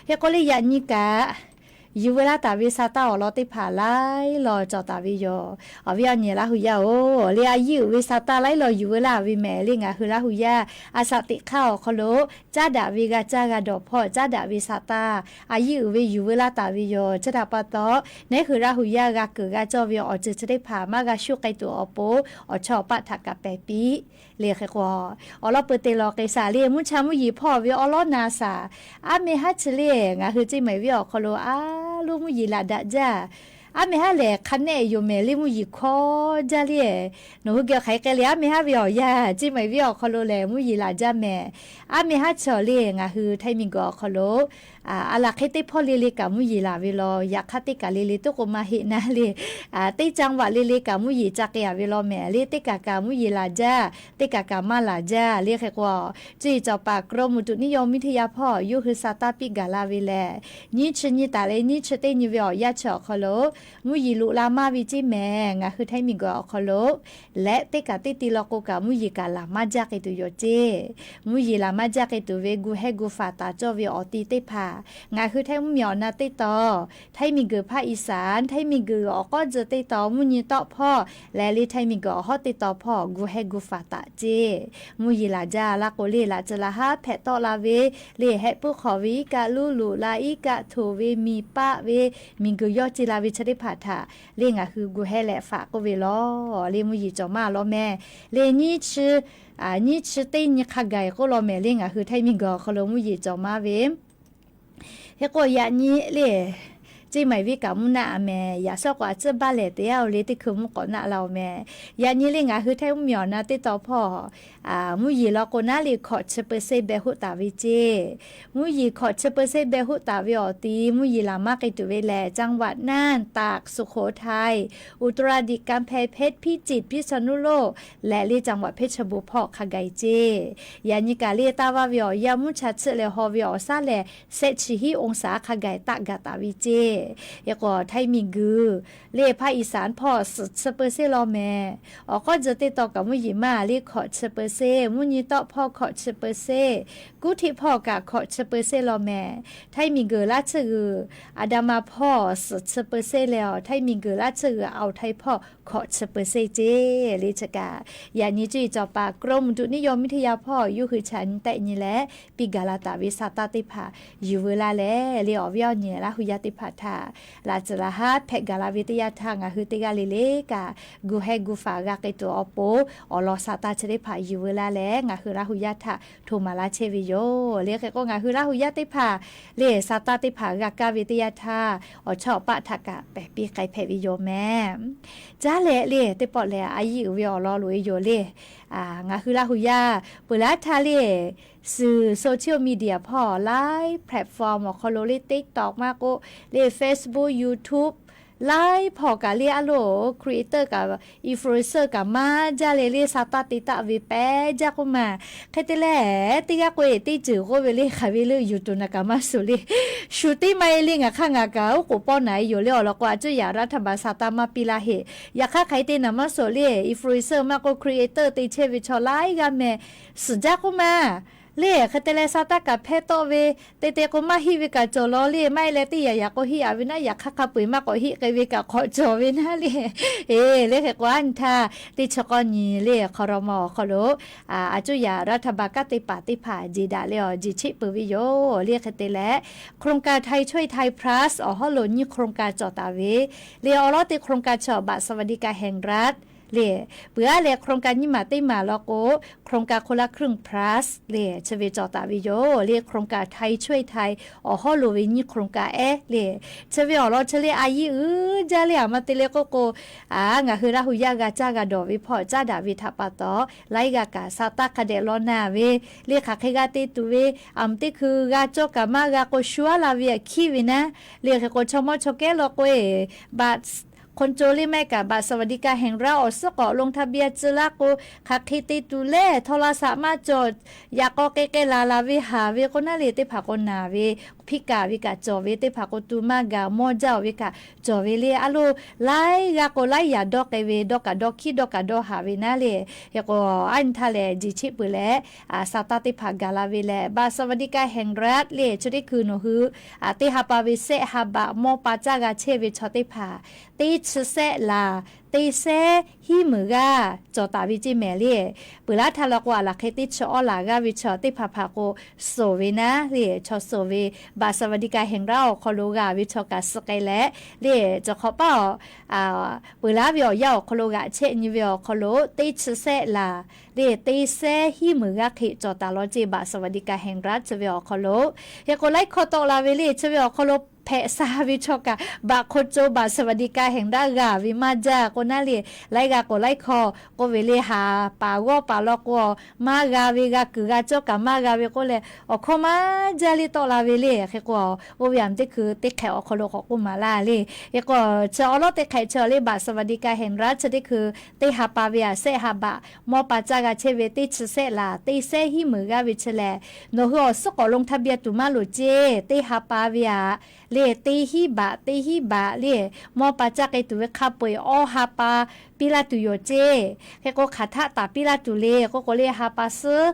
hk'e k'o le yaꞈ nyi kaꞈ yuˬ veu laˇ taˍ ve sa taˇ awˬ lawn teˇ hpaˍ laiˉ law cawˬ taˍ ve yoˬ. Awˬ viˉ awˬ nyi Laˇ hu yaˇ oˬ le, a yiˉ uiˍ ve sa taˇ laiˉ law yuˬ veu laˇ ve mehˍ le. Ngaˬ hui Laˇ hu yaˇ a shaꞈ teꞈ hk'aˇ awˬ hk'aw lo caˉ daꞈ ve g'a caˇ g'a dawˬ hpawˇ, caˉ daꞈ ve sa taˇ a yiˉ uiˍ ve yuˬ veu laˇ taˍ ve yoˬ. Chi htaꞈ pa taw, neˉ hui Laˇ hu yaˇ g'a keunˍ g'a cawˇ ve awˬ ceuˬ chi teˇ hpaˍ maˇ g'a shuˉ k'ai tuˬ awˬ pon, awˬ chawˇ awˬ paˆ htaꞈ kaꞈ pehˬ piˇ le. Hk'e k'o, awˬ lawn peu te law k'ai shaˍ le. Mvuhˇ cha mvuhˇ yeˬ hpawˇ ve awˉ lawˉ na shaˍ. Aˉ meh haˉ chi le, ngaˬ hui ceˇ mehˍ viˉ awˬ hk'aw lo a loˉ mvuhˇ yeˬ laˬ daꞈ jaˇ. Aˉ meh haˉ lehˬ, hk'a nehˆ yoˬ mehˍ le, mvuhˇ yeˬ hkawˇ jaˇ le. Nawˬ hui geh hk'aˬ hk'e k'ai le, aˉ meh haˉ ve awˬ yanˇ ceˇ mehˍ viˉ awˬ hk'aw lo lehˬ mvuhˇ yeˬ laˬ jaˇ mehˍ. Aˉ meh haˉ chi le, ngaˬ hui Htaiˇ miˬguiˬ awˬ hk'aw lo a laˬ hk'e teˇ hpawˇ le le kaꞈ mvuhˇ yeˬ laˬ ve law. Yaꞈ hk'aˇ teˇ kaˬ le le toˇ k'o maˇ heˆ naˉ le, teˇ caˇ vaꞈ le le kaꞈ mvuhˇ yeˬ ca k'ai a ve law mehˍ le. Teˇ kaˬ kaꞈ mvuhˇ yeˬ laˬ jaˇ, teˇ kaˬ kaꞈ maˇ laˬ jaˇ le. Hk'e k'o, cuˇ yiˍ cawˬ paˍ กรมอุตุนิยมวิทยา hpawˇ yawˇ hui sa taˇ piˇ gaˬ la ve lehˬ, nyiˇ chi nyi taˍ leh nyiˇ chi teˇ nyi ve awˬ yanˇ chi awˬ hk'aw lo mvuhˇ yeˬ loꞈ la maˇ ve ceˇ mehˍ. Ngaˬ hui Htaiˇ miˬguiˬ awˬ hk'aw lo leh teˇ kaˬ teˇ ti law k'o kaꞈ mvuhˇ yeˬ kaꞈ laˬ maˇ jaˇ k'ai tuˬ yoˬ ceˇ. Mvuhˇ yeˬ laˬ maˇ jaˇ k'ai tuˬ ve gu hehˇ gu faˍ taˍ cawˇ ve awˬ ti teˇ hpaˍ Ngaˬ hui htaiˇ mvuhˇmiˬ awˬ na teˇ taw, htaiˇ miˬguiˬ hpaˇ อีสาน, htaiˇ miˬguiˬ awˬ k'awˉ tcuh teˇ taw, mvuhˇ nyi tawˆ hpawˇ leh le htaiˇ miˬguiˬ awˬ hawˉ teˇ taw hpawˇ gu heh gu faˍ taˍ ceˇ. Mvuhˇ yeˬ laˬ jaˇ laˇ k'o le, laꞈ tcuh laˬ haˉ hpehꞈ tawˆ la ve le, heh puiˉ hk'awꞈ ve iˉ kaˆ luˉ loꞈ la, iˉ kaˆ htoꞈ ve miˬ paˆ ve, miˬguiˬ yawˇ ce la ve chi teˇ hpaˍ htaꞈ le ngaˬ hui gu heh leh faˍ k'oˆ ve law. Le mvuhˇ yeˬ cawˬ maˇ law meh. Le nyiˇ chi, nyiˇ chi teˇ nyi hk'a gaˬ k'oˆ law meh le ngaˬ hui htaiˇ miˬguiˬ awˬ hk'aw lo mvuhˇ yeˬ cawˬ maˇ ve Hk'e k'o yaꞈ nyi le, ceˇ maiˍ viˉ kaꞈ mvuhˇ naˆ a meh, yaꞈ shawˉ k'o a tcuhˉ baˇ lehˬ te yaˇ-oˬ le, teˇ hkui mvuhˇ k'awꞈ naˆ la-oˬ meh. Yaꞈ nyi le ngaˬ hui htaiˇ mvuhˇmiˬ awˬ na teˇ taw hpawˇ mvuhˇ yeˬ law k'o naˉ le hkawꞈ chi เปอร์เซ็นต์ beh hoˆ taˍ ve ceˇ. Mvuhˇ yeˬ hkawꞈ chi เปอร์เซ็นต์ beh hoˆ taˍ ve awˬ ti mvuhˇ yeˬ laˬ maˇ k'ai tuˬ ve lehˬ, จังหวัดน่าน ตาก สุโขทัย อุตรดิตถ์ กำแพงเพชร พิจิตร พิษณุโลก leh le จังหวัดเพชรบูรณ์ hpawˇ hk'a gaˬ ceˇ. Yaꞈ nyi kaꞈ le taˇ vaˇ ve awˬ yanˇ mvuhˇ cha tsuhˆ leh haw ve awˬ shaˉ lehˬ, shehˆ chi hiˉ องศา hk'a gaˬ taˆ gaˬ taˍ ve ceˇ. Hk'e k'o htaiˇ miˬguiˬ le hpaˇ อีสาน hpawˇ suhˍ chi เปอร์เซ็นต์ law meh. Awˬ k'awˉ tcuh teˇ taw kaꞈ mvuhˇ yeˬ maˇ le hkawꞈ chi เปอร์เซ็นต์, mvuhˇ nyi tawˆ hpawˇ hkawꞈ chi เปอร์เซ็นต์, kuˉ htiˆ hpawˇ kaꞈ hkawꞈ chi เปอร์เซ็นต์ law meh. Htaiˇ miˬguiˬ laˇ tsuhˇ g'uiˬ อันดามัน hpawˇ suhˍ chi เปอร์เซ็นต์ leh awˬ htaiˇ miˬguiˬ laˇ tsuhˇ g'uiˬ อ่าวไทย hpawˇ hkawꞈ chi เปอร์เซ็นต์ ceˇ le chi kaꞈ. Yaꞈ nyi cuˇ yiˍ cawˬ paˍ กรมอุตุนิยมวิทยา hpawˇ yuˇ hui chaꞈ nyi tehˆ nyi leh piˇ gaˬ la taˍ ve sa taˇ teˇ hpaˍ yuˬ veu laˇ leh le awˬ viˉ awˬ nyi Laˇ hu yaˇ teˇ hpaˍ htaꞈ laꞈ tcuhˍ laˬ haˉ hpehꞈ gaˬ la ve teˇ yanˇ htaˇ ngaˬ hui teˇ g'aˇ le le kaꞈ gu heh gu faˍ g'a k'ai tuˬ awˬ pon awˬ lawn sa taˇ chi teˇ hpaˍ yuˬ veu laˇ leh ngaˬ hui Laˇ hu yaˇ htaꞈ hto maˍ laˇ chehˇ ve yoˬ le. Hk'e k'o ngaˬ hui Laˇ hu yaˇ teˇ hpaˍ le sa taˇ teˇ hpaˍ g'a kaˇ ve teˇ yanˇ htaˇ awˬ chawˇ awˬ paˆ htaꞈ kaꞈ pehˬ piˇ k'ai hpehꞈ ve yoˬ meh. Caˉ leh le teˇ pawˆ lehˬ a yiˇ uiˍ ve awˬ lawn loꞈ e yoˬ le. Ngaˬ hui Laˇ hu yaˇ peuˬ laˉ htaˇ le suhˍ social media hpawˇ laiˉ platform awˬ hk'aw lo le TikTok maˇ k'oˆ le Facebook, YouTube laiˉ hpawˇ kaꞈ le a loˬ creator kaꞈ influencer kaꞈ maˇ jaˇ leh le sa taˇ te taˆ ve pehˉ jaˇ k'oˆ maˬ. Hk'e te leh teˇ g'aˇ k'o e teˇ ceuˬ k'oˆ ve le hk'aˬ ve le yuˬ tuˬ naˬ kaꞈ maˇ suhˍ le shu teˇ maˇ e le ngaˬ hk'aˇ ngaˬ kaꞈ oˉ k'oˍ pawˆ naˍ e yoˬ le awˬ lawn k'o a cuˇ yaꞈ รัฐบาล sa taˇ maˇ piˇ laˇ heˆ. Yaꞈ hk'aˇ hk'aˬ hk'e te naˬ maˇ suhˍ le influencer maˇ k'oˆ creator te chehˇ ve chaw laiˉ g'aˇ meh suhˍ jaˇ k'oˆ maˬ. Le hk'e te leh sa taˇ kaꞈ hpehˇ tawˆ ve te te k'o maˇ heˆ ve kaꞈ cawˬ law le maˇ heˆ leh teˇ yaꞈ yaꞈ k'o heˆ a ve naˉ yaꞈ hk'aˇ hk'a peu eˬ maˇ k'awꞈ heˆ k'ai ve kaꞈ k'awꞈ cawˬ ve naˉ le. E le hk'e k'o a nyi htaˇ teˇ chi k'awˇ nyi le hk'aw raw ma awˬ hk'aw lo a cuˇ yaꞈ รัฐบาล kanˉ te paˍ teˇ hpaˍ jeˬ daꞈ leh awˬ jeˬ cheˆ peuˬ ve yoˬ le. Hk'e te leh โครงการไทยช่วยไทย plus awˬ hawˉ lo nyiˇ โครงการ cawˬ taˍ ve le awˬ lawn teˇ โครงการ chaw บัตรสวัสดิการแห่งรัฐ le peuˬ aˉ leh โครงการ nyiˇ maˬ teˇ maˬ law k'o โครงการคนละครึ่ง plus le chi ve cawˬ taˍ ve yoˬ le. โครงการไทยช่วยไทย awˬ hawˉ lo ve nyiˇ โครงการ ehˉ le chi ve awˬ lawn chi le a yiˇ uiˍ jaˇ le a ma te le k'oˆ k'o ngaˬ hui Laˇ hu yaˇ g'a caˇ g'a dawˬ ve hpawˇ caˉ daꞈ ve htaꞈ pa taw laiˉ g'aˇ kaꞈ sa taˇ hk'a dehꞈ law naˬ ve le hk'aˬ hk'e g'a te tuˬ ve a ma teˇ hkui g'a cawˇ kaꞈ maˇ g'a k'o shu aˉ la ve a hkiˉ ve naˉ le. Hk'e k'o chaw mawˇ chaw kehˉ law k'o e บัตร คนจน le maˇ heˆ kaꞈ บัตรสวัสดิการแห่งรัฐ awˬ suhˉ k'awꞈ ลงทะเบียน tcuh laˇ k'o hk'aˬ hk'e te tuˬ lehˬ โทรศัพท์ maˇ cawˬ yaꞈ k'aw k'e k'e laˬ laˬ ve haˍ ve k'o naˉ le teˇ hpaˍ k'o naˬ ve hpiˇ kaˍ ve kaꞈ cawˬ ve teˇ hpaˍ k'o tu maˇ gaˬ mawˇ jaˇ-oˬ ve kaꞈ cawˬ ve le a loˬ. Laiˉ g'aˇ k'o laiˉ yaꞈ dawˇ k'ai ve dawˇ kaꞈ dawˇ hkiˉ dawˇ kaꞈ dawˇ haˍ ve naˉ le. Hk'e k'o a nyi htaˇ lehˬ jeˬ cheˆ peuˬ leh sa taˇ teˇ hpaˍ gaˬ la ve leh บัตรสวัสดิการแห่งรัฐ le chi teˇ hkui nawˬ hui teˇ ha pa ve sehˆ ha baꞈ mawˇ pa caˇ g'a chehˇ ve chaw teˇ hpaˍ teˇ chi sehˆ laˬ teˇ sehˉ hiˉ meunˍ g'aˇ cawˬ taˍ ve ceˇ mehˍ le. Peuˬ laˉ htaˇ law k'o a laˬ hk'e teˇ chi awˇ laˬ g'aˇ ve chaw teˇ hpaˍ hpaˍ k'o suhˍ ve naˉ le chaw suhˍ ve บัตรสวัสดิการแห่งรัฐ awˬ hk'aw lo g'a ve chaw kaꞈ suh k'ai leh le cawˬ hk'awꞈ paˉ awˬ peuˬ laˉ ve awˬ yanˇ awˬ hk'aw lo g'aꞈ chehˆ nyi ve awˬ hk'aw lo teˇ chi sehˆ laˬ le teˇ sehˉ hiˉ meunˍ g'aˇ hk'e cawˬ taˍ law ceˇ บัตรสวัสดิการแห่งรัฐ chi ve awˬ hk'aw lo. Hk'e k'o laiˉ hkawˇ tawˆ la ve le chi ve awˬ hk'aw lo hpehꞈ sa ve chaw kaꞈ บัตรคนจน บัตรสวัสดิการแห่งรัฐ g'a ve maˇ jaˇ k'o naˉ le laiˉ g'aˇ k'o laiˉ hkawˇ k'oˆ ve le haˍ paˍ g'awˇ paˍ law k'o maˇ g'a ve g'a kuiˬ g'a cawˇ kaꞈ maˇ g'a ve k'oˆ leh awˬ hkawˇ maˇ jaˇ le tawˆ la ve le. Hk'e k'o oˇ ve a ma teˇ hkui teˇ hk'ehꞈ awˬ hk'aw lo k'awꞈ k'oˆ maˍ laˇ le. Hk'e k'o chi awˬ lawˉ teˇ hk'ehꞈ chi le บัตรสวัสดิการแห่งรัฐ chi teˇ hkui teˇ ha pa ve a sehˆ ha baꞈ mawˇ pa caˇ g'a chehˇ ve teˇ chi sehˆ laˬ teˇ sehˉ hiˉ meunˍ g'aˇ ve chi lehˬ nawˬ hui awˬ suhˉ k'awꞈ ลงทะเบียน tuˬ maˇ loˍ ceˇ. Teˇ ha pa ve a le teˇ hiˉ baꞈ teˇ hiˉ baꞈ le mawˇ pa caˇ k'ai tuˬ ve hk'a peu-eˬ awˇ ha pa piˇ laˇ tuˬ yoˬ ceˇ. Hk'e k'o hk'aˬ htaˆ taˍ piˇ laˇ tuˬ le k'oˆ k'o le ha pa suhˉ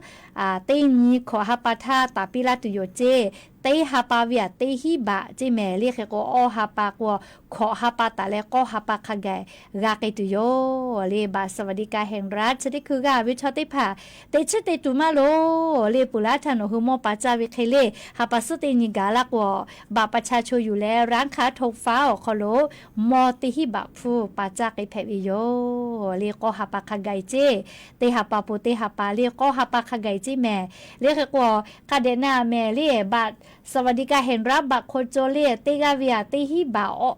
teˇ nyi hkawꞈ ha pa htaˇ taˍ piˇ laˇ tuˬ yoˬ ceˇ. teˇ ha pa ve aꞈ teˇ hinˉ baꞈ ceˇ mehˍ le. Hk'e k'o, awˇ ha pa k'o, hkawꞈ ha pa taˍ leh k'awˇ ha pa hk'a gaˬ g'a k'ai tuˬ yoˬ le. บัตรสวัสดิการแห่งรัฐ chi teˇ hkui g'a ve chaw teˇ hpaˍ teꞈ chiˉ te tuˬ maˇ loˍ le. Peuˬ laˇ htaˇ nawˬ hui mawˇ pa caˇ ve hk'e le, ha pa suhˉ teˇ nyi gaˬ laˇ k'o, บัตรประชาชน yuˬ leh ร้านค้าธงฟ้า awˬ hk'aw lo mawˇ teˇ hinˉ baꞈ hpfuhˇ pa caˇ k'ai hpehꞈ ve yoˬ le. K'awˇ ha pa hk'a gaˬ ceˇ, teˇ ha pa po teˇ ha pa le k'awˇ ha pa hk'a gaˬ ceˇ mehˍ le. Hk'e k'o, hk'a dehꞈ na mehˍ le, บัตรสวัสดิการแห่งรัฐ บัตรคนจน le teˇ g'aˇ ve aꞈ teˇ hinˉ baꞈ,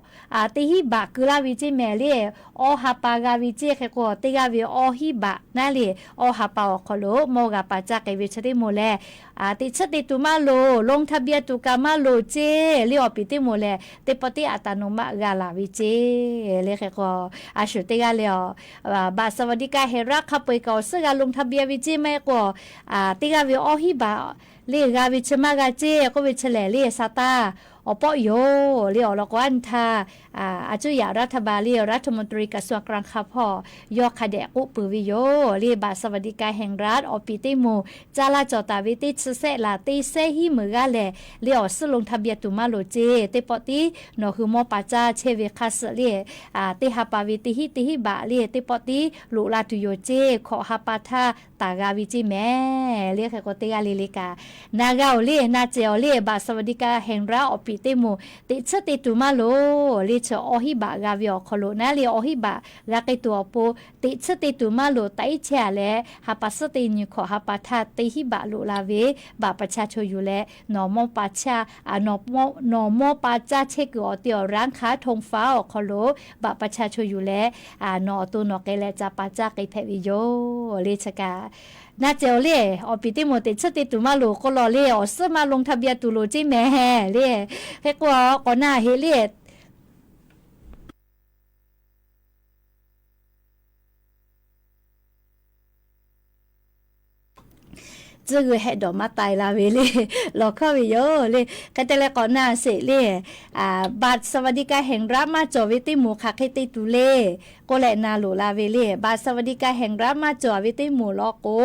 teˇ hinˉ baꞈ keu laˇ ve ceˇ mehˍ le. Awˇ ha pa g'a ve ceˇ. Hk'e k'o, teˇ g'aˇ ve awˇ hinˉ baꞈ naˉ le, awˇ ha pa awˬ hk'aw lo mawˇ g'a pa caˇ k'ai ve chi teˇ moˍ lehˬ, teꞈ chiˉ te tuˬ maˇ loˍ, ลงทะเบียน tuˬ kaꞈ maˇ loˍ ceˇ le. Awˬ piˍ teˇ moˍ lehˬ, teˇ pawˆ tiˉ aꞈ taˍ nawˬ maˆ g'a laˬ ve ceˇ le. Hk'e k'o, a shuˍ teˇ g'aˇ le, บัตรสวัสดิการแห่งรัฐ hk'a peu-eˬ kaꞈ awˬ suhˉ g'a ลงทะเบียน ve ceˇ maˇ heˆ k'o, teˇ g'aˇ ve awˇ hinˉ baꞈ le g'a ve chi maˇ g'a ceˇ k'oˆ ve chi lehˬ le, sa taˇ awˬ pawˆ yoˬ le. Awˬ lawn k'o, a nyi htaˇ a cuˇ yaꞈ รัฐบาล le รัฐมนตรีกระทรวงการคลัง hk'a hpawˇ yawˇ hk'a dehꞈ k'oˆ peuˬ ve yoˬ le. บัตรสวัสดิการแห่งรัฐ awˬ piˍ teˇ moˍ caˇ laˇ cawˬ taˍ ve teˇ chi sehˆ laˬ teˇ sehˆ hiˉ meunˍ g'aˇ lehˬ le, awˬ suhˉ ลงทะเบียน tuˬ maˇ loˍ ceˇ. Teˇ pawˆ tiˉ nawˬ hui mawˇ pa caˇ chehˇ ve hk'a suhˍ le, teˇ ha pa ve teˇ hinˉ teˇ hinˉ baꞈ le teˇ pawˆ tiˉ loꞈ la tuˬ yoˬ ceˇ. Hkawꞈ ha pa htaˇ taˍ g'a ve ceˇ mehˍ le. Hk'e k'o, teˇ g'aˇ le le kaꞈ na g'a-oˬ le, na cehˬ awˬ le. บัตรสวัสดิการแห่งรัฐ awˬ piˍ teˇ moˍ teꞈ chiˉ te tuˬ maˇ loˍ le. Chi awˇ hinˉ baꞈ g'a ve awˬ hk'aw lo naˉ le, awˇ hinˉ baꞈ g'a k'ai tuˬ awˬ pon teꞈ chiˉ te tuˬ maˇ loˍ taꞈ iˉ chehˇ a leh, ha pa suhˉ teˇ nyi hkawꞈ ha pa htaˇ teˇ hinˉ baꞈ loꞈ la ve บัตรประชาชน yuˬ leh nawˬ mawˇ pa caˇ, nawˬ mawˇ pa caˇ chehˇ kuiˬ awˬ te awˬ ร้านค้าธงฟ้า awˬ hk'aw lo บัตรประชาชน yuˬ leh nawˬ awˬ to nawˬ k'ai leh ca pa caˇ k'ai hpehꞈ ve yoˬ le. Chi kaꞈ na cehˬ awˬ le, awˬ piˍ teˇ moˍ teꞈ chiˉ te tuˬ maˇ loˍ k'oˆ law le, awˬ suhˉ maˇ ลงทะเบียน tuˬ loˍ ceˇ mehˍ le. Hk'e k'o, k'awꞈ na heˆ le. Tcuh g'uiˬ hehˆ dawˬ maˇ tai la ve le, lawˬ hkawˇ ve yoˬ le. Hk'e te leh k'awꞈ na sheˍ le, บัตรสวัสดิการแห่งรัฐ maˇ cawˬ ve teˇ moˍ hk'aˬ hk'e te tuˬ le k'oˆ leh na loˍ la ve le. บัตรสวัสดิการแห่งรัฐ maˇ cawˬ ve teˇ moˍ law k'o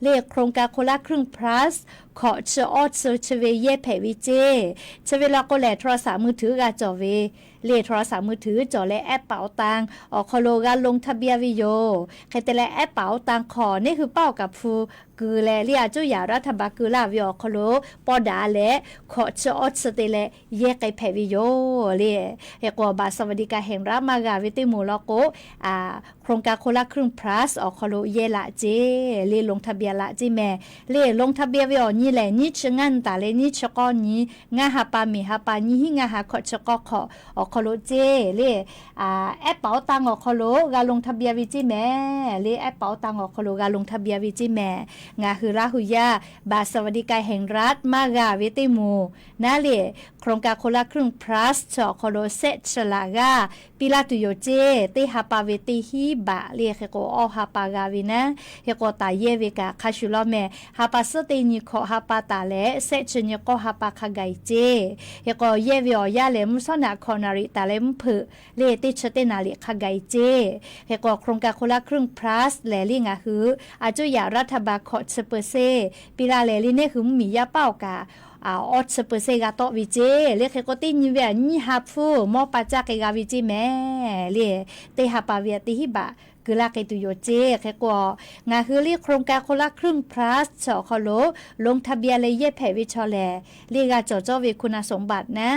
le, โครงการคนละครึ่ง plus hkawꞈ chi awˇ chi chi ve yehˇ hpehꞈ ve ceˇ. Chi ve law k'o lehˬ, โทรศัพท์มือถือ g'a cawˬ ve le, โทรศัพท์มือถือ cawˬ leh แอปเป๋าตัง awˬ hk'aw lo g'a ลงทะเบียน ve yoˬ. Hk'e te leh แอปเป๋าตัง hk'aw neˇ hui paˇ awˬ kaˍ hpu keu leh le, a cuˇ yaꞈ รัฐบาล keu laˇ ve awˬ hk'aw lo paw daꞈ leh hkawꞈ chi awˇ chi te leh yehˇ k'ai hpehꞈ ve yoˬ le. Hk'e k'o, บัตรสวัสดิการแห่งรัฐ maˇ g'a ve teˇ moˍ law k'o, โครงการคนละครึ่ง plus awˬ hk'aw lo yehˇ laꞈ ceˇ le, ลงทะเบียน laꞈ ceˇ mehˍ le. ลงทะเบียน ve awˬ nyi lehˬ, nyiˇ chi ngaˇ nyi taˍ leh nyiˇ chi k'awˇ nyi, ngaˇ ha pa miˬ ha pa nyiˇ hinˉ ngaˇ ha hkawꞈ chi k'awˇ hk'awꞈ awˬ hk'aw lo ceˇ le. แอปเป๋าตัง awˬ hk'aw lo g'a ลงทะเบียน ve ceˇ mehˍ le. แอปเป๋าตัง awˬ hk'aw lo g'a ลงทะเบียน ve ceˇ mehˍ. Ngaˬ hui Laˇ hu yaˇ บัตรสวัสดิการแห่งรัฐ maˇ g'a ve teˇ moˍ naˉ le, โครงการคนละครึ่ง plus chi awˬ hk'aw lo sehˆ chi laꞈ g'aˇ piˇ laˇ tuˬ yoˬ ceˇ. Teˇ ha pa ve teˇ hinˉ baꞈ le, hk'e k'o awˇ ha pa g'a ve naˉ, hk'e k'o taˍ yehˇ ve kaꞈ hk'a shuˍ law mehˍ. Ha pa suhˉ teˇ nyi hkawꞈ ha pa taˍ leh sehˆ chi nyi k'awˇ ha pa hk'a gaˬ e ceˇ. Hk'e k'o yehˇ ve awˬ yanˇ lehˬ, mvuhˇ shawˉ naꞈ hkawꞈ naˍ riˍ taˍ leh mvuhˇ hpeuꞈ le teˇ chi teˇ naˍ riˍ hk'a gaˬ e ceˇ. Hk'e k'o โครงการคนละครึ่ง plus lehˬ le, ngaˬ hui a cuˇ yaꞈ รัฐบาล hkawꞈ chi เปอร์เซ็นต์ piˇ laˇ lehˬ le, neˇ hui mvuhˇmiˬ yaˇ paˇ awˬ kaꞈ awˇ chi เปอร์เซ็นต์ g'a tawˆ ve ceˇ le. Hk'e k'o teˇ nyi ve aꞈ nyiˇ ha hpfuhˇ mawˇ pa caˇ k'ai g'a ve ceˇ mehˍ le. Teˇ ha pa ve aꞈ teˇ hinˉ baꞈ keu laˇ k'ai tuˬ yoˬ ceˇ. Hk'e k'o, ngaˬ hui le โครงการคนละครึ่ง plus chi awˬ hk'aw lo ลงทะเบียน leh yehˇ hpehꞈ ve chaw lehˬ le, g'a cawˬ cawˇ ve คุณสมบัติ naˉ,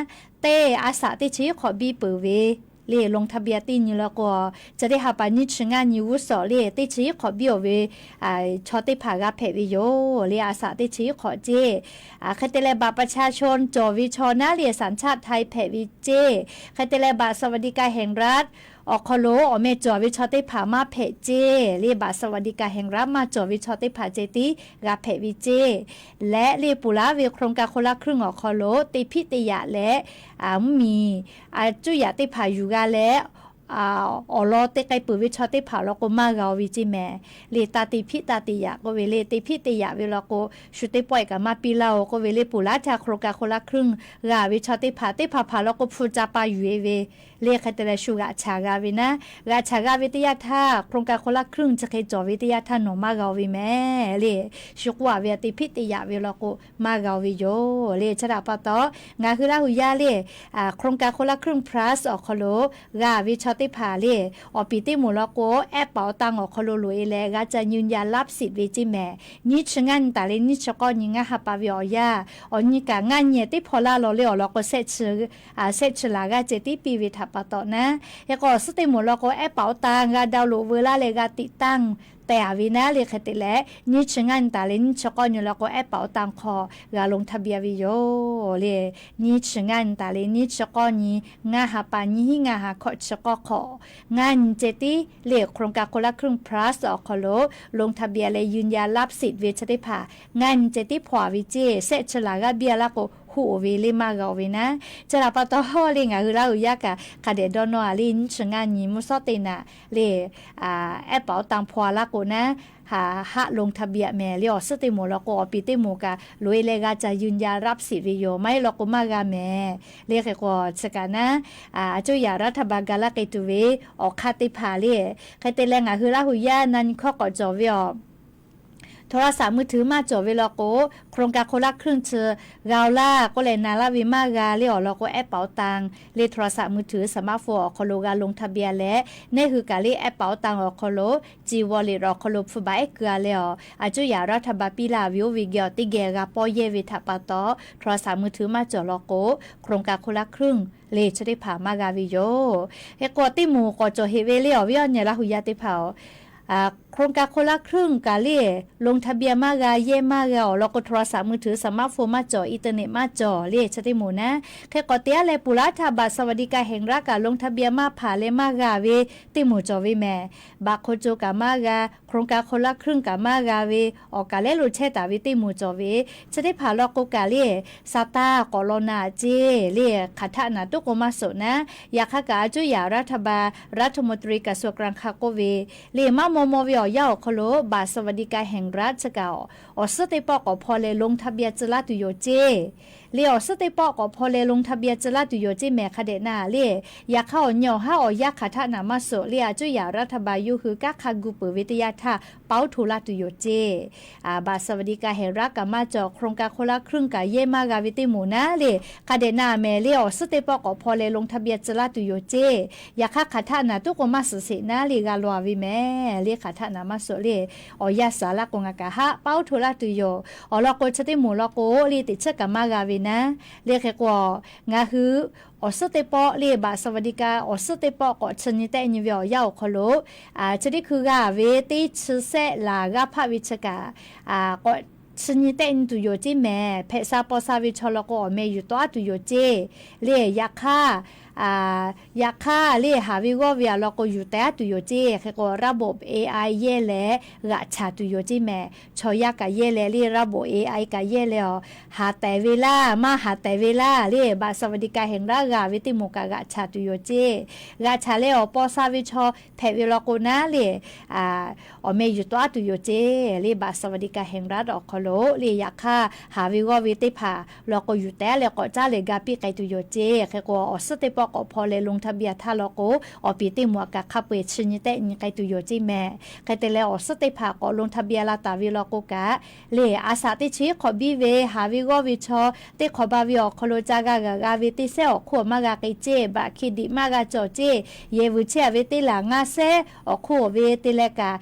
teˇ a shaꞈ teˇ chi iˉ hk'awꞈ biˇ peuˬ ve le, ลงทะเบียน teˇ nyi law k'o, chi teˇ ha pa nyiˇ chi ngaˇ nyi g'uˇ suhˍ le teˇ chi iˉ hk'awꞈ biˇ-oˬ ve chaw teˇ hpaˍ g'a hpehꞈ ve yoˬ le. A shaꞈ teˇ chi iˉ hk'awꞈ ceˇ. Hk'e te leh บัตรประชาชน cawˬ ve chaw naˉ le, สัญชาติไทย hpehꞈ ve ceˇ. Hk'e te leh บัตรสวัสดิการแห่งรัฐ awˬ hk'aw lo awˬ meh cawˬ ve chaw teˇ hpaˍ maˇ hpehꞈ ceˇ le. บัตรสวัสดิการแห่งรัฐ maˇ cawˬ ve chaw teˇ hpaˍ ceh tiˉ g'a hpehꞈ ve ceˇ. Leh le, ponˬ laˇ ve โครงการคนละครึ่ง awˬ hk'aw lo te hpiˆ te yaꞈ leh mvuhˇmiˬ a cuˇ yaꞈ teˇ hpaˍ yuˬ g'a leh, awˬ lawn te k'ai peuˬ ve chaw teˇ hpaˍ law k'o maˇ g'a-o ve ceˇ mehˍ le. Taˇ te hpiˆ taˇ te yaꞈ k'oˆ ve le, te hpiˆ te yaꞈ ve law k'o, shu teˇ pawˆ-e kaꞈ maˇ piˇ laˇ-oˬ k'oˆ ve le. Ponˬ laˇ htaˇ โครงการคนละครึ่ง g'a ve chaw teˇ hpaˍ teˇ hpaˍ hpaˍ law k'o hpu ca pa yuˬ-e ve Le hk'e te leh shu g'aꞈ chaˍ g'a ve naˉ, g'aꞈ chaˍ g'a ve teˇ yanˇ htaˇ โครงการคนละครึ่ง chi hk'e cawˬ ve teˇ yanˇ htaˇ nawˬ maˇ g'a-o ve mehˍ le. Shu k'oˆ-a ve a te hpiˆ te yaꞈ ve law k'o maˇ g'a-o ve yoˬ le. Chi htaꞈ pa taw, ngaˬ hui Laˇ hu yaˇ le โครงการคนละครึ่ง Plus awˬ hk'aw lo g'a ve chaw teˇ hpaˍ le, awˬ piˍ teˇ moˍ law k'o แอปเป๋าตัง awˬ hk'aw lo loꞈ-e leh g'a ca ยืนยันรับสิทธิ์ ve ceˇ mehˍ. Nyiˇ chi ngaˇ nyi taˍ leh nyiˇ chi k'awˇ nyi ngaˇ ha pa ve awˬ yanˇ, awˬ nyi kaꞈ ngaˇ nyi teˇ hpawˇ laˇ law le awˬ lawn k'o, shehˆ chi laˇ g'aˇ ceh tiˉ piˇ ve htaꞈ pa taw naˉ, hk'e k'o awˬ suhˉ teˇ moˍ law k'o แอปเป๋าตัง g'a download veu laˇ leh g'a ติดตั้ง tehˬ-a ve naˉ le. Hk'e te leh nyiˇ chi ngaˇ nyi taˍ leh nyiˇ chi k'awˇ nyi law k'o แอปเป๋าตัง hk'aw g'a ลงทะเบียน ve yoˬ le. Nyiˇ chi ngaˇ nyi taˍ leh nyiˇ chi k'awˇ nyi ngaˇ ha pa nyiˇ hinˉ ngaˇ ha hkawꞈ chi k'awˇ hk'aw ngaˇ nyi ceh tiˉ le โครงการคนละครึ่ง Plus awˬ hk'aw lo ลงทะเบียน leh ยืนยันรับสิทธิ์ ve chi teˇ hpaˍ ngaˇ nyi ceh tiˉ hpaw-a ve ceˇ. Shehˆ chi laˇ g'aˇ biˇ-a laˇ k'o hoˆ-o ve le maˇ g'a-o ve naˉ. Chi htaꞈ pa taw hawˇ le ngaˬ hui Laˇ hu yaˇ kaꞈ hk'a dehꞈ dawˇ nawˇ-a le nyiˇ chi ngaˇ nyi mvuhˇ shawˉ teˇ naꞈ le แอปเป๋าตัง hpaw-a laˇ k'o naˉ, haˆ ลงทะเบียน mehˍ le awˬ suhˉ teˇ moˍ law k'o awˬ piˍ teˇ moˍ kaꞈ loꞈ-e leh g'a ca ยืนยันรับสิทธิ์ ve yoˬ. Maˇ heˆ law k'o maˇ g'a mehˍ le. Hk'e k'o chi kaꞈ naˉ, อาจจะ รัฐบาล ga laˇ k'ai tuˬ ve awˬ hk'aˇ teˇ hpaˍ le. Hk'e te leh ngaˬ hui Laˇ hu yaˇ na nyi hkawˇ k'awꞈ cawˬ ve aˬ โทรศัพท์มือถือ maˇ cawˬ ve law k'o โครงการคนละครึ่ง chi g'a-o laˇ k'oˆ leh na laˇ ve maˇ g'a le awˬ lawn k'o แอปเป๋าตัง le โทรศัพท์มือถือ สมาร์ทโฟน awˬ hk'aw lo g'a ลงทะเบียน leh, neˇ hui kaꞈ le แอปเป๋าตัง awˬ hk'aw lo จี wallet awˬ hk'aw lo hpu baˬ ehˉ keu-a leh aˬ, อาจจะ รัฐบาล piˇ laˇ ve oˇ ve geh awˬ teˇ geh g'a pawˇ yehˇ ve htaꞈ pa taw, โทรศัพท์มือถือ maˇ cawˬ law k'o โครงการคนละครึ่ง le chi teˇ hpaˍ maˇ g'a ve yoˬ. Hk'e k'o teˇ moˍ k'awꞈ cawˬ heꞈ ve le awˬ viˉ awˬ nyi Laˇ hu yaˇ teˇ hpaˍ-oˬ, โครงการคนละครึ่ง kaꞈ le ลงทะเบียน maˇ g'a, yehˇ maˇ g'a awˬ lawn k'o โทรศัพท์มือถือ สมาร์ทโฟน maˇ cawˬ, internet maˇ cawˬ le chi teˇ moˍ naˉ. Hk'e k'awꞈ te-a leh บุคลากรทางการแพทย์ สวัสดิการแห่งรัฐ kaꞈ ลงทะเบียน maˇ hpanˍ leh maˇ g'a ve teˇ moˍ cawˬ ve mehˍ. บัตรคนจน kaꞈ maˇ g'a, โครงการคนละครึ่ง kaꞈ maˇ g'a ve, awˬ kaˬ lehˉ lo chehˇ taˍ ve teˇ moˍ cawˬ ve, chi teˇ hpaˍ law k'o kaꞈ le, sa taˇ k'awꞈ law na ceˇ le, hk'aˬ htaˆ naˍ toˉ k'o maˇ suhˍ naˉ. Yaꞈ hk'aˇ kaꞈ อาจจะ รัฐบาล รัฐมนตรีกระทรวงการคลัง k'oˆ ve le maˇ maw maw ve awˬ yanˇ awˬ hk'aw lo บัตรสวัสดิการแห่งรัฐ chi kaꞈ awˬ suhˉ teˇ pawˆ k'awꞈ hpaw leh ลงทะเบียน tcuh laˇ tuˬ yoˬ ceˇ le. Awˬ suhˉ teˇ pawˆ k'awꞈ hpaw leh ลงทะเบียน tcuh laˇ tuˬ yoˬ ceˇ mehˍ hk'a dehꞈ na le. Yaꞈ hk'aˇ awˬ nyi awˬ haˉ awˬ yanˇ hk'aˬ htaˆ naˍ maˇ suhˍ le, อาจจะ รัฐบาล yawˇ hui kanˉ hk'a gu peuˬ ve teˇ yanˇ htaˇ เป๋าถูก laˇ tuˬ yoˬ ceˇ. บัตรสวัสดิการแห่งรัฐ kaꞈ maˇ cawˬ, โครงการคนละครึ่ง kaꞈ yehˇ maˇ g'a ve teˇ moˍ naˉ le. Hk'a dehꞈ na mehˍ le, awˬ suhˉ teˇ pawˆ k'awꞈ hpaw leh ลงทะเบียน tcuh laˇ tuˬ yoˬ ceˇ. Yaꞈ hk'aˇ hk'aˬ htaˆ naˍ toˉ k'o maˇ suhˍ sheˍ naˉ le g'a law ve mehˍ le, hk'aˬ htaˆ naˍ maˇ suhˍ le. Awˬ yanˇ suhˍ laˇ k'o ngaˬ kaꞈ haˆ เป๋าถูก laˇ tuˬ yoˬ. Awˬ lawn k'o chi teˇ moˍ law k'o le teꞈ chiˉ kaꞈ maˇ g'a ve naˉ. Le hk'e k'o ngaˬ hui awˬ suhˉ teˇ pawˆ le บัตรสวัสดิการ awˬ suhˉ teˇ pawˆ k'awꞈ chi nyi tehˆ nyi ve awˬ yanˇ awˬ hk'aw lo chi teˇ hkui g'a ve teˇ chi sehˆ laˬ g'aˇ hpaˆ ve chi kaꞈ k'awꞈ chi nyi tehˆ nyi tuˬ yoˬ ceˇ mehˍ. Hpehꞈ sha paw sha ve chaw law k'o awˬ meh yuˬ tawˆ-a tuˬ yoˬ ceˇ le. Yaꞈ hk'aˇ, yaꞈ hk'aˇ le haˍ ve g'awˇ ve aˬ law k'o yuˬ teh-a tuˬ yoˬ ceˇ. Hk'e k'o ระบบ A I yehˇ leh g'aꞈ chaˍ tuˬ yoˬ ceˇ mehˍ. Chaw yaˇ kaꞈ yehˇ leh le ระบบ A I kaꞈ yehˇ leh aˬ, haˍ tehˍ ve laˇ maˇ haˍ tehˍ ve laˇ le บัตรสวัสดิการแห่งรัฐ g'a ve teˇ moˍ kaꞈ g'aꞈ chaˍ tuˬ yoˬ ceˇ. G'aꞈ chaˍ leh awˬ paw sha ve chaw hpehꞈ ve law k'o naˉ le awˬ meh yuˬ tawˆ-a tuˬ yoˬ ceˇ le บัตรสวัสดิการแห่งรัฐ awˬ hk'aw lo le. Yaꞈ hk'aˇ haˍ ve g'awˇ ve teˇ hpaˍ law k'o yuˬ teh-a leh k'awꞈ caˉ leh ga piˇ k'ai tuˬ yoˬ ceˇ. Hk'e k'o awˬ suhˉ teˇ pawˆ k'awꞈ hpaw leh ลงทะเบียน htaˇ law k'o awˬ piˍ teˇ moˍ aꞈ kaꞈ hk'a peu-eˬ chi nyi tehˆ nyi k'ai tuˬ yoˬ ceˇ mehˍ. Hk'e te leh awˬ suhˉ teˇ hpaˍ k'awꞈ ลงทะเบียน la taˍ ve law k'o kaꞈ le, a shaꞈ teˇ chi hk'awꞈ biˇ ve haˍ ve g'awˇ ve chaw teˇ hk'awꞈ ba ve awˬ hk'aw lo ca g'a g'a ve teˇ sehˉ awˬ hk'oˆ maˇ g'a k'ai ceˇ. บัตรเครดิต maˇ g'a cawˬ ceˇ. Yehˬ vuiˬ chehˇ-a ve teˇ laˬ ngaˇ sehˉ awˬ hk'oˆ ve te leh kaꞈ,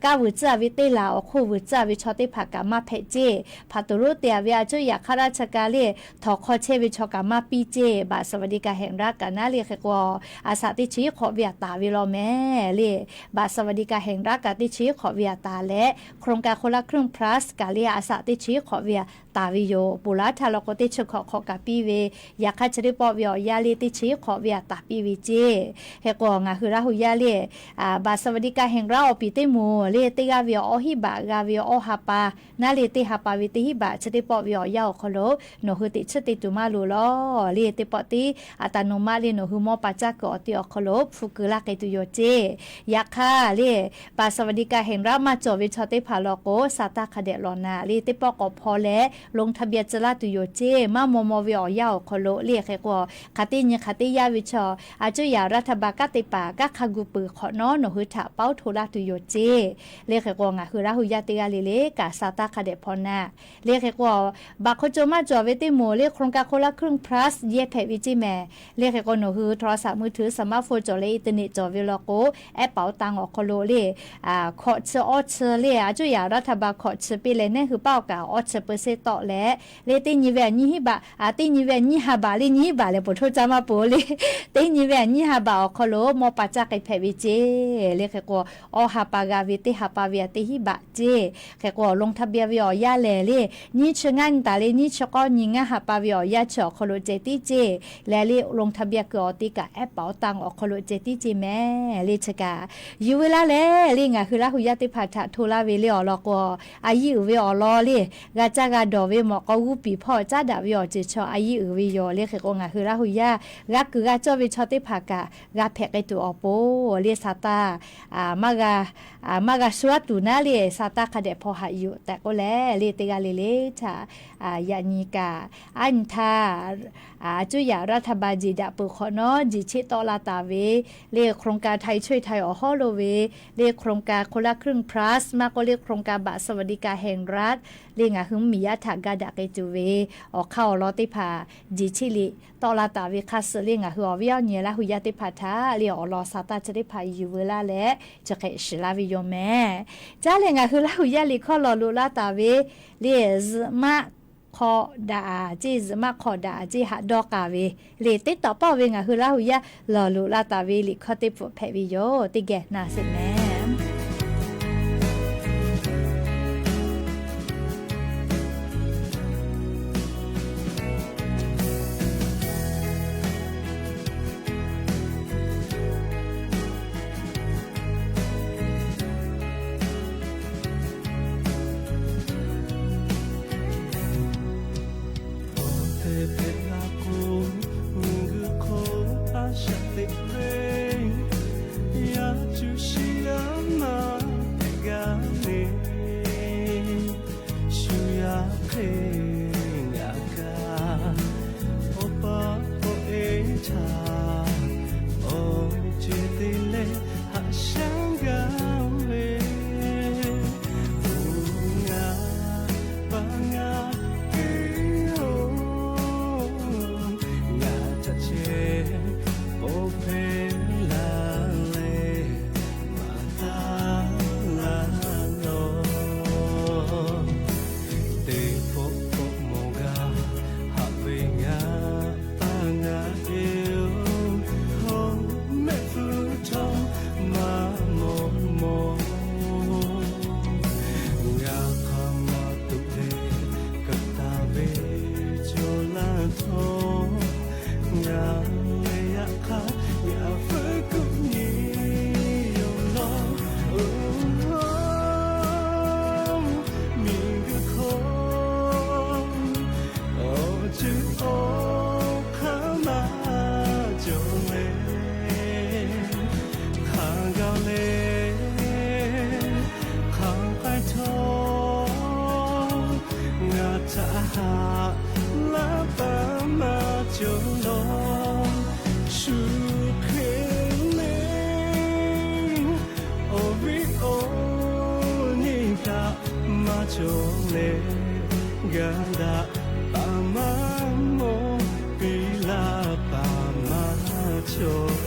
kaˇ vuiˬ tcuhˇ-a ve teˇ laˬ awˬ hk'oˆ vuiˬ tcuhˇ-a ve chaw teˇ hpaˍ kaꞈ maˇ hpehꞈ ceˇ. Hpaˍ toˍ lonˉ te-a ve อาจจะ yaꞈ hk'aˇ raˇ chi kaꞈ le htawnˍ hk'aw chehˇ ve chaw kaꞈ maˇ piˇ ceˇ. บัตรสวัสดิการแห่งรัฐ kaꞈ naˉ le. Hk'e k'o a shaꞈ teˇ chi hk'awꞈ ve aꞈ taˍ ve law mehˍ le. บัตรสวัสดิการแห่งรัฐ kaꞈ teˇ chi hk'awꞈ ve aꞈ taˍ leh โครงการคนละครึ่ง Plus kaꞈ le a shaꞈ teˇ chi hk'awꞈ ve aꞈ taˍ ve yoˬ. บุคลากร htaˇ law k'o teˇ chi hk'awꞈ hk'awꞈ kaꞈ piˇ ve, yaꞈ hk'aˇ chi teˇ pawˆ ve awˬ yanˇ le teˇ chi hk'awꞈ ve aꞈ taˍ piˇ ve ceˇ. Hk'e k'o ngaˬ hui Laˇ hu yaˇ le บัตรสวัสดิการแห่งรัฐ awˬ piˍ teˇ moˍ le teˇ g'aˇ ve awˬ hiˉ baꞈ g'a ve awˬ ha pa naˉ le teˇ ha pa ve teˇ hiˉ baꞈ chi teˇ pawˆ ve awˬ yanˇ awˬ hk'aw lo nawˬ hui teꞈ chiˉ te tuˬ maˇ loˍ law le. Teˇ pawˆ tiˉ aˬ taˍ nawˬ Aˉ le nawˬ hui mawˇ pa caˇ kuiˬ awˬ te awˬ hk'aw lo hpu keu laˇ k'ai tuˬ yoˬ ceˇ. Yaꞈ hk'aˇ le บัตรสวัสดิการแห่งรัฐ maˇ cawˬ ve chaw teˇ hpaˍ law k'o, sa taˇ hk'a dehꞈ lawˬ naˍ le, teˇ pawˆ k'awꞈ hpaw leh ลงทะเบียน tcuh laˇ tuˬ yoˬ ceˇ. Maˇ maw maw ve awˬ yanˇ awˬ hk'aw lo le hk'e k'o, hk'aˬ teˇ nyi hk'aˬ teˇ yanˇ ve chaw, a cuˇ yaꞈ รัฐบาล kanˉ te paˍ kanˉ hk'a gu peuˬ hk'awꞈ nawˉ nawˬ hui htaꞈ pawˉ hto laˇ tuˬ yoˬ ceˇ. Le hk'e k'o, ngaˬ hui Laˇ hu yaˇ teˇ g'aˇ le le kaꞈ sa taˇ hk'a dehꞈ hpaw naˍ. Le hk'e k'o, บัตรคนจน maˇ cawˬ ve teˇ moˍ le โครงการคนละครึ่ง plus yehˇ hpehꞈ ve ceˇ mehˍ. Le hk'e k'o, nawˬ hui โทรศัพท์มือถือ สมาร์ทโฟน cawˬ leh internet cawˬ ve law k'o, แอปเป๋าตัง awˬ hk'aw lo le hkawꞈ chi awˇ chi le, a cuˇ yaꞈ รัฐบาล hkawꞈ chi piˇ leh neˇ hui paˆ awˬ kaꞈ awˇ chi เปอร์เซ็นต์ tawˆ leh, le teˇ nyi ve a nyiˇ hinˉ baꞈ, a teˇ nyi ve a nyiˇ ha baꞈ le nyiˇ hinˉ baꞈ leh poˬ htoˇ caˇ maˇ peuˬ le. Teˇ nyi ve a nyiˇ ha baꞈ awˬ hk'aw lo mawˇ pa caˇ k'ai hpehꞈ ve ceˇ. Le hk'e k'o, awˇ ha pa g'a ve teˇ ha pa ve a teˇ hinˉ baꞈ ceˇ. Hk'e k'o, ลงทะเบียน ve awˬ yanˇ lehˬ le, nyiˇ chi ngaˇ nyi taˍ le nyiˇ chi k'awˇ nyi ngaˇ ha pa ve awˬ yanˇ chi awˬ hk'aw lo ceh tiˉ ceˇ. Leh le ลงทะเบียน kuiˬ awˬ te kaꞈ แอปเป๋าตัง awˬ hk'aw lo ceh tiˉ ceˇ mehˍ. Le chi kaꞈ yuˬ ve laˇ leh le ngaˬ hui Laˇ hu yaˇ teˇ hpaˍ htaꞈ hto laˇ ve le awˬ lawn k'o, a yiˇ uiˍ ve awˬ lawn le g'a caˇ g'a dawˬ ve mawꞈ k'aw g'uˇ piˍ hpawˇ caˉ daꞈ ve awˬ ceuˬ chaw a yiˇ uiˍ ve yoˬ. Le hk'e k'o, ngaˬ hui Laˇ hu yaˇ g'a kuiˬ g'a cawˇ ve chaw teˇ hpaˍ kaꞈ g'a hpehꞈ k'ai tuˬ awˬ pon le sa taˇ maˇ g'a shu aˉ tuˬ naˉ le sa taˇ hk'a dehꞈ hpaw haꞈ yuˬ tehꞈ k'oˆ leh, le teˇ g'aˇ le le htaꞈ yaꞈ nyi kaꞈ, aˉ nyi htaˇ, a cuˇ yaꞈ รัฐบาล jeˬ daꞈ peuˬ hk'awꞈ nawˉ jeˬ cheˆ tawˆ la taˍ ve le โครงการไทยช่วยไทย awˬ hawˉ lo ve le โครงการคนละครึ่ง plus maˇ k'oˆ le โครงการบัตรสวัสดิการแห่งรัฐ le ngaˬ hui mvuhˇ miˬ yaˇ htaꞈ ga daꞈ k'ai tuˬ ve awˬ hk'aˇ awˬ lawn teˇ hpaˍ jeˬ cheˆ liꞈ tawˆ la taˍ ve hk'a suh le ngaˬ hui awˬ viˉ awˬ nyi Laˇ hu yaˇ teˇ hpaˍ htaꞈ le awˬ lawn sa taˇ chi teˇ hpaˍ yuˬ veu laˇ leh chi hk'e shiˍ laˇ ve yoˬ mehˍ. Caˇ leh ngaˬ hui Laˇ hu yaˇ liꞈ hkawˇ lawˬ loꞈ la taˍ ve le zuhꞈ maˆ hk'aw daꞈ ceˇ, zuhꞈ maˆ hk'aw daꞈ ceˇ haꞈ dawˇ k'aˍ ve le teˇ tawꞈ pawˆ ve ngaˬ hui Laˇ hu yaˇ lawˬ loꞈ la taˍ ve liꞈ hkawˇ teˇ pfuhꞈ hpehꞈ ve yoˬ. Teˇ geh na sheˍ mehˍ. Awˬ tehˬ hpehꞈ la k'o, miˬguiˬ hk'oˆ a shaꞈ teꞈ ve, yaˇ cuˇ shiˍ yaˇ maˇ hpehꞈ g'a ve, shu yaˇ hk'e ngaˬ kaꞈ awˬ pa k'awꞈ e htaꞈ awˬ ceuˬ te leh haꞈ shaˉ gaˇ ve, ngaˬ pa ngaˬ teˇ oˬ, ngaˬ htaꞈ chehˇ k'oˆ hpehꞈ la leh maˍ taˍ la nawˬ. Teˇ pawˆ k'awꞈ mawˬ g'a haꞈ ve ngaˬ pa ngaˬ e oˬ, hawˉ mehˆ hpfuhˇ htawˇ maˇ mawˬ mawˬ. Ngaˬ hk'aˬ ma tuꞈ leh kaꞈ taˍ ve cawˬ laˇ htawˇ, ngaˬ lehˬ yaꞈ hk'aˇ yaꞈ fuiˉ kuˆ nyi yoˬ law. Miˬguiˬ hk'oˆ awˬ ceuˬ awˬ hk'aˇ maˇ cawˬ leh, hk'a gaˬ leh hk'aˬ k'ai htawˇ, ngaˬ htaꞈ haꞈ laˇ paˍ maˇ cawˬ law. Shu hk'e le awˬ viˉ awˬ nyi htaꞈ maˇ cawˬ leh, gaˬ daꞈ paˍ maˇ mawˬ, piˇ laˇ paˍ maˇ cawˬ.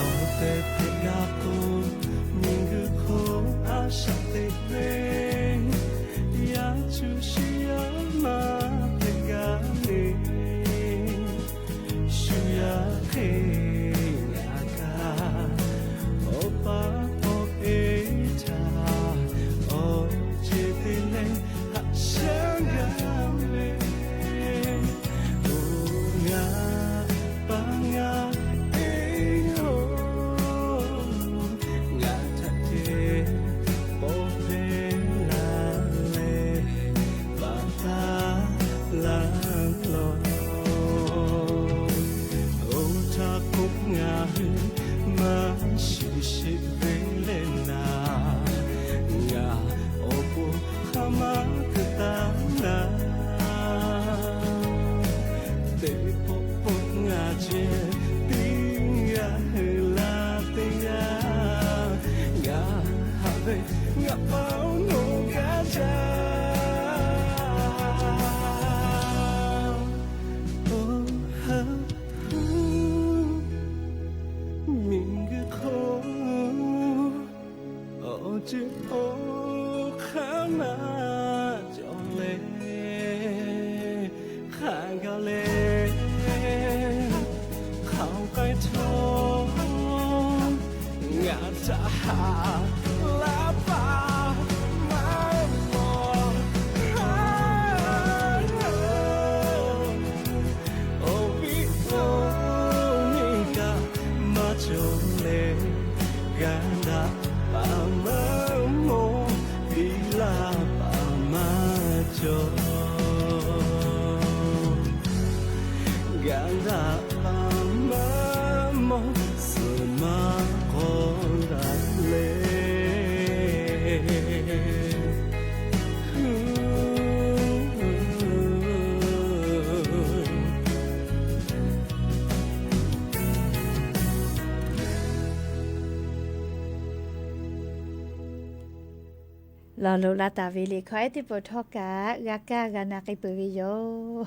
Awˬ tehˬ hpehꞈ g'a k'o, miˬguiˬ hk'oˆ a shaꞈ teꞈ ve, yaˇ cuˇ shiˍ yaˇ maˇ Haꞈ laˇ paˍ maˇ mawˬ, awˬ viˉ awˬ nyi kaꞈ maˇ cawˬ leh, gaˬ daꞈ paˍ maˇ mawˬ, piˇ laˇ paˍ maˇ cawˬ. Gaˬ daꞈ paˍ maˇ mawˬ, suhˍ maˇ k'awꞈ daꞈ leh. Lawˬ loꞈ la taˍ ve liꞈ hkawˇ ehˉ teˇ pawˆ htawˇ kaꞈ g'a kaˇ g'a na k'ai peuˬ ve yoˬ.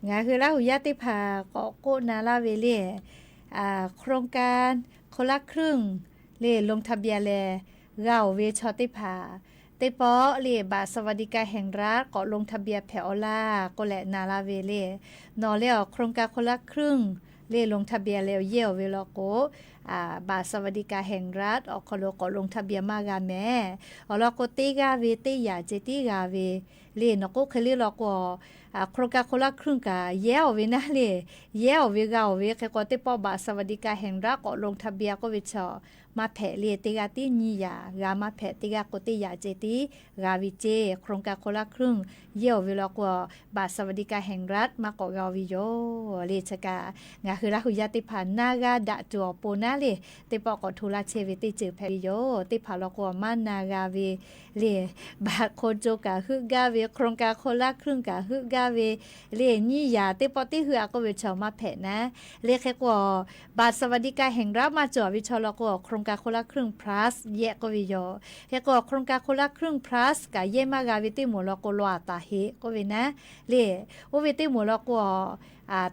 Ngaˬ hui Laˇ huˍ yaˇ teˇ hpaˍ k'awꞈ k'oˆ na laˇ ve le, โครงการคนละครึ่ง le ลงทะเบียน leh g'a oˬ ve chaw teˇ hpaˍ, teˇ pawˆ le บัตรสวัสดิการแห่งรัฐ k'awꞈ ลงทะเบียน hpehꞈ-aw laˇ k'oˆ leh na laˇ ve le. Nawˬ leh awˬ โครงการคนละครึ่ง le ลงทะเบียน leh yehˇ-oˬ ve law k'o, บัตรสวัสดิการแห่งรัฐ awˬ hk'aw lo k'awꞈ ลงทะเบียน maˇ g'a mehˍ. Awˬ lawn k'o, teˇ g'aˇ ve teˇ yaꞈ ceh tiˉ g'a ve le. Nawˬ k'oˆ hk'e le law k'o, โครงการคนละครึ่ง kaꞈ yehˇ-oˬ ve naˉ le, yehˇ-oˬ ve g'a-oˬ ve hk'e k'o, teˇ pawˆ บัตรสวัสดิการแห่งรัฐ k'awꞈ ลงทะเบียน k'oˆ ve chaw maˇ hpehꞈ le. Teˇ g'aˇ tiˉ nyiˇ yaꞈ g'a maˇ hpehꞈ, teˇ g'aˇ k'o teˇ yaꞈ ceh tiˉ g'a ve ceˇ. โครงการคนละครึ่ง yehˇ-oˬ ve law k'o, บัตรสวัสดิการแห่งรัฐ maˇ k'awꞈ g'a-oˬ ve yoˬ le. Chi kaꞈ ngaˬ hui Laˇ huˍ yaˇ teˇ hpaˍ na g'a daꞈ tuˬ awˬ pon naˉ le, teˇ pawˆ k'awꞈ hto laˇ chehˇ ve teˇ ceuˬ hpehꞈ ve yoˬ. Teˇ hpaˍ law k'o, maˇ na g'a ve le, บัตรคนจน kaꞈ heuˆ gaˇ ve, โครงการคนละครึ่ง kaꞈ heuˆ gaˇ ve le, nyiˇ yaꞈ teˇ pawˆ teˇ heuˆ-a k'oˆ ve chaw maˇ hpehꞈ naˉ le. Hk'e k'o, บัตรสวัสดิการแห่งรัฐ maˇ cawˬ ve chaw law k'o, โครงการคนละครึ่ง plus yehˇ k'oˆ ve yoˬ. Hk'e k'o, โครงการคนละครึ่ง plus kaꞈ yehˇ maˇ g'a ve teˇ moˍ law k'o, law-a taˍ heˆ k'oˆ ve naˉ le. Oˇ ve teˇ moˍ law k'o,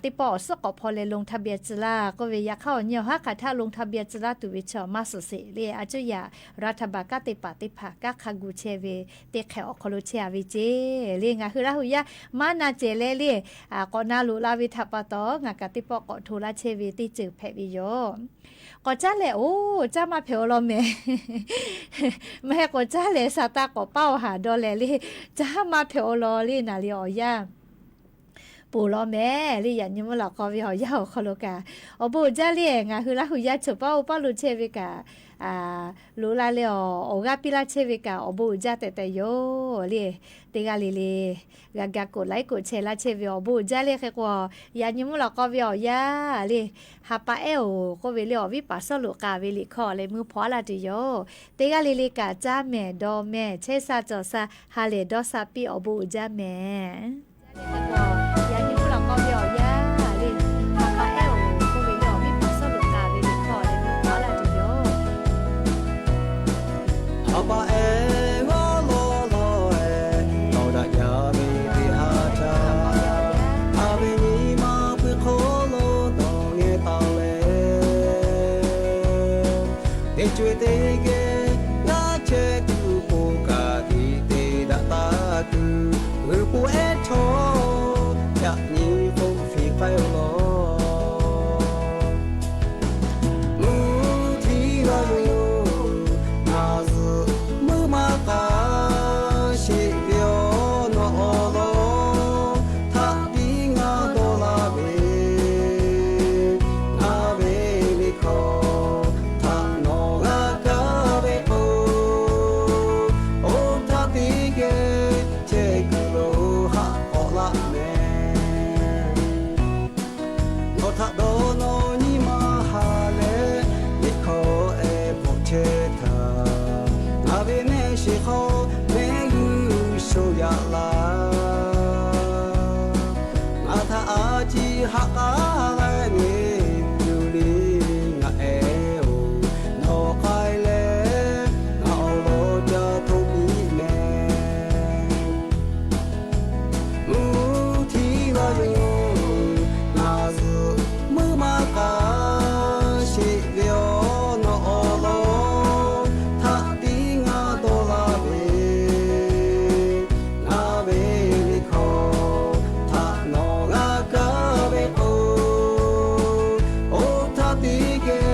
teˇ pawˆ awˬ suhˉ k'awꞈ hpaw leh ลงทะเบียน tcuh laˇ k'oˆ ve, yaꞈ hk'aˇ awˬ nyi awˬ haˉ hk'aˬ htaˇ ลงทะเบียน tcuh laˇ tuˬ ve chaw maˇ suhˍ sheˍ le. A cuˇ yaꞈ รัฐบาล kanˉ te paˍ teˇ hpaˍ kanˉ hk'a gu chehˇ ve teˇ hk'e awˬ hk'aw lo chehˇ-a ve ceˇ le. Ngaˬ hui Laˇ huˍ yaˇ maˇ na cehˬ leh le, k'awꞈ na loꞈ la ve htaꞈ pa taw, ngaˬ kaꞈ teˇ pawˆ k'awꞈ hto laˇ chehˇ ve teˇ ceuˬ hpehꞈ ve yoˬ. K'awꞈ caˉ leh, oˇ caˉ maˇ hpehꞈ-aw law mehˍ. Maˇ heˆ k'o, caˉ leh sa taˇ k'awꞈ paˉ-aw haˍ dawˇ leh le, caˉ maˇ hpehꞈ-aw law le. Naˍ li awˬ yanˇ ponˬ law mehˍ le. Yaꞈ nyi mvuhˇ lawꞈ k'aw ve awˬ yanˇ awˬ hk'aw lo kaꞈ, awˬ bon uiˍ jaˇ le. Ngaˬ hui Laˇ huˍ yaˇ cawˬ paˉ oˇ paˉ lo chehˇ ve kaꞈ, loꞈ la leh awˬ g'aˇ piˇ laˇ chehˇ ve kaꞈ, awˬ bon uiˍ jaˇ tehꞈ tehꞈ yoˬ le. Teˇ g'aˇ le le g'a ga กดไลค์ กดแชร์ laˇ chehˇ ve awˬ bon uiˍ jaˇ le. Hk'e k'o, yaꞈ nyi mvuhˇ lawꞈ k'aw ve awˬ yanˇ le, ha pa ehˉ-oˬ k'oˆ ve le, awˬ viˉ paˍ Sawˉluꞈ k'aˍ ve liꞈ hkawˇ leh meuˇ hpawˇ laˇ tuˬ yoˬ. Teˇ g'aˇ le le kaꞈ caˇ mehˍ dawˇ mehˍ, chehˇ sha cawˬ sha ha lehˬ dawˇ sha piˇ, awˬ bon uiˍ jaˇ mehˍ. Yaꞈ nyi mvuhˇ lawꞈ k'aw ve awˬ yanˇ le, ha pa ehˉ-oˬ k'oˆ ve le, awˬ viˉ paˍ Sawˉluꞈ k'aˍ ve liꞈ hkawˇ leh meuˇ hpawˇ laˇ tuˬ yoˬ. Ha pa ehˉ g'aˇ lawˇ lawˇ-e, tawˍ daꞈ jaˇ ve teˇ haˉ htaˇ, a ve nyi ma pui hk'aw lo dawˬ ngeh taˍ leh, teˇ co-e teˇ geh g'aˇ chehˇ tuˬ k'o, kaꞈ tiꞈ te daꞈ taˍ tuˬ, g'uiˬ po ehˉ chaw yaꞈ nyi k'oˆ fiˍ k'ai-o law. Mvuhˇ htiˇ g'a yoˬ, ngaˬ zuhꞈ meuˇ maˇ k'a sheˍ ve awˬ nawˬ awˬ lawn htaꞈ tiˉ ngaˬ dawˇ laˇ ve, ngaˬ ve liꞈ hkawˇ htaꞈ nawˬ g'a kaˇ ve k'o, oˇ htaˇ teˇ geh chehˇ kuiˬ lo haꞈ k'awꞈ laˇ mehˍ. Nawˬ htaꞈ dawˇ nawˬ nyi ma ha leh, liꞈ hkawˇ ehˉ bvuhꞈ chehˇ htaˇ, ngaˬ ve mehˆ shiˍ hk'aw mehˆ g'uˇ sho yaꞈ laˇ. Ngaˬ htaꞈ a ciˉ haꞈ k'aˉ leh ne, yuˬ le ngaˬ ehˉ-oˬ, nawˬ k'ai leh ngaˬ awˬ lawn ca htoꞈ piˇ mehˍ. Mvuhˇ htiˇ g'a yoˬ, ngaˬ zuhꞈ meuˇ maˇ k'a sheˍ ve awˬ nawˬ awˬ lawn htaꞈ tiˉ ngaˬ dawˇ laˇ ve, ngaˬ ve liꞈ hkawˇ htaꞈ nawˬ g'a kaˇ ve k'o, oˇ htaˇ teˇ geh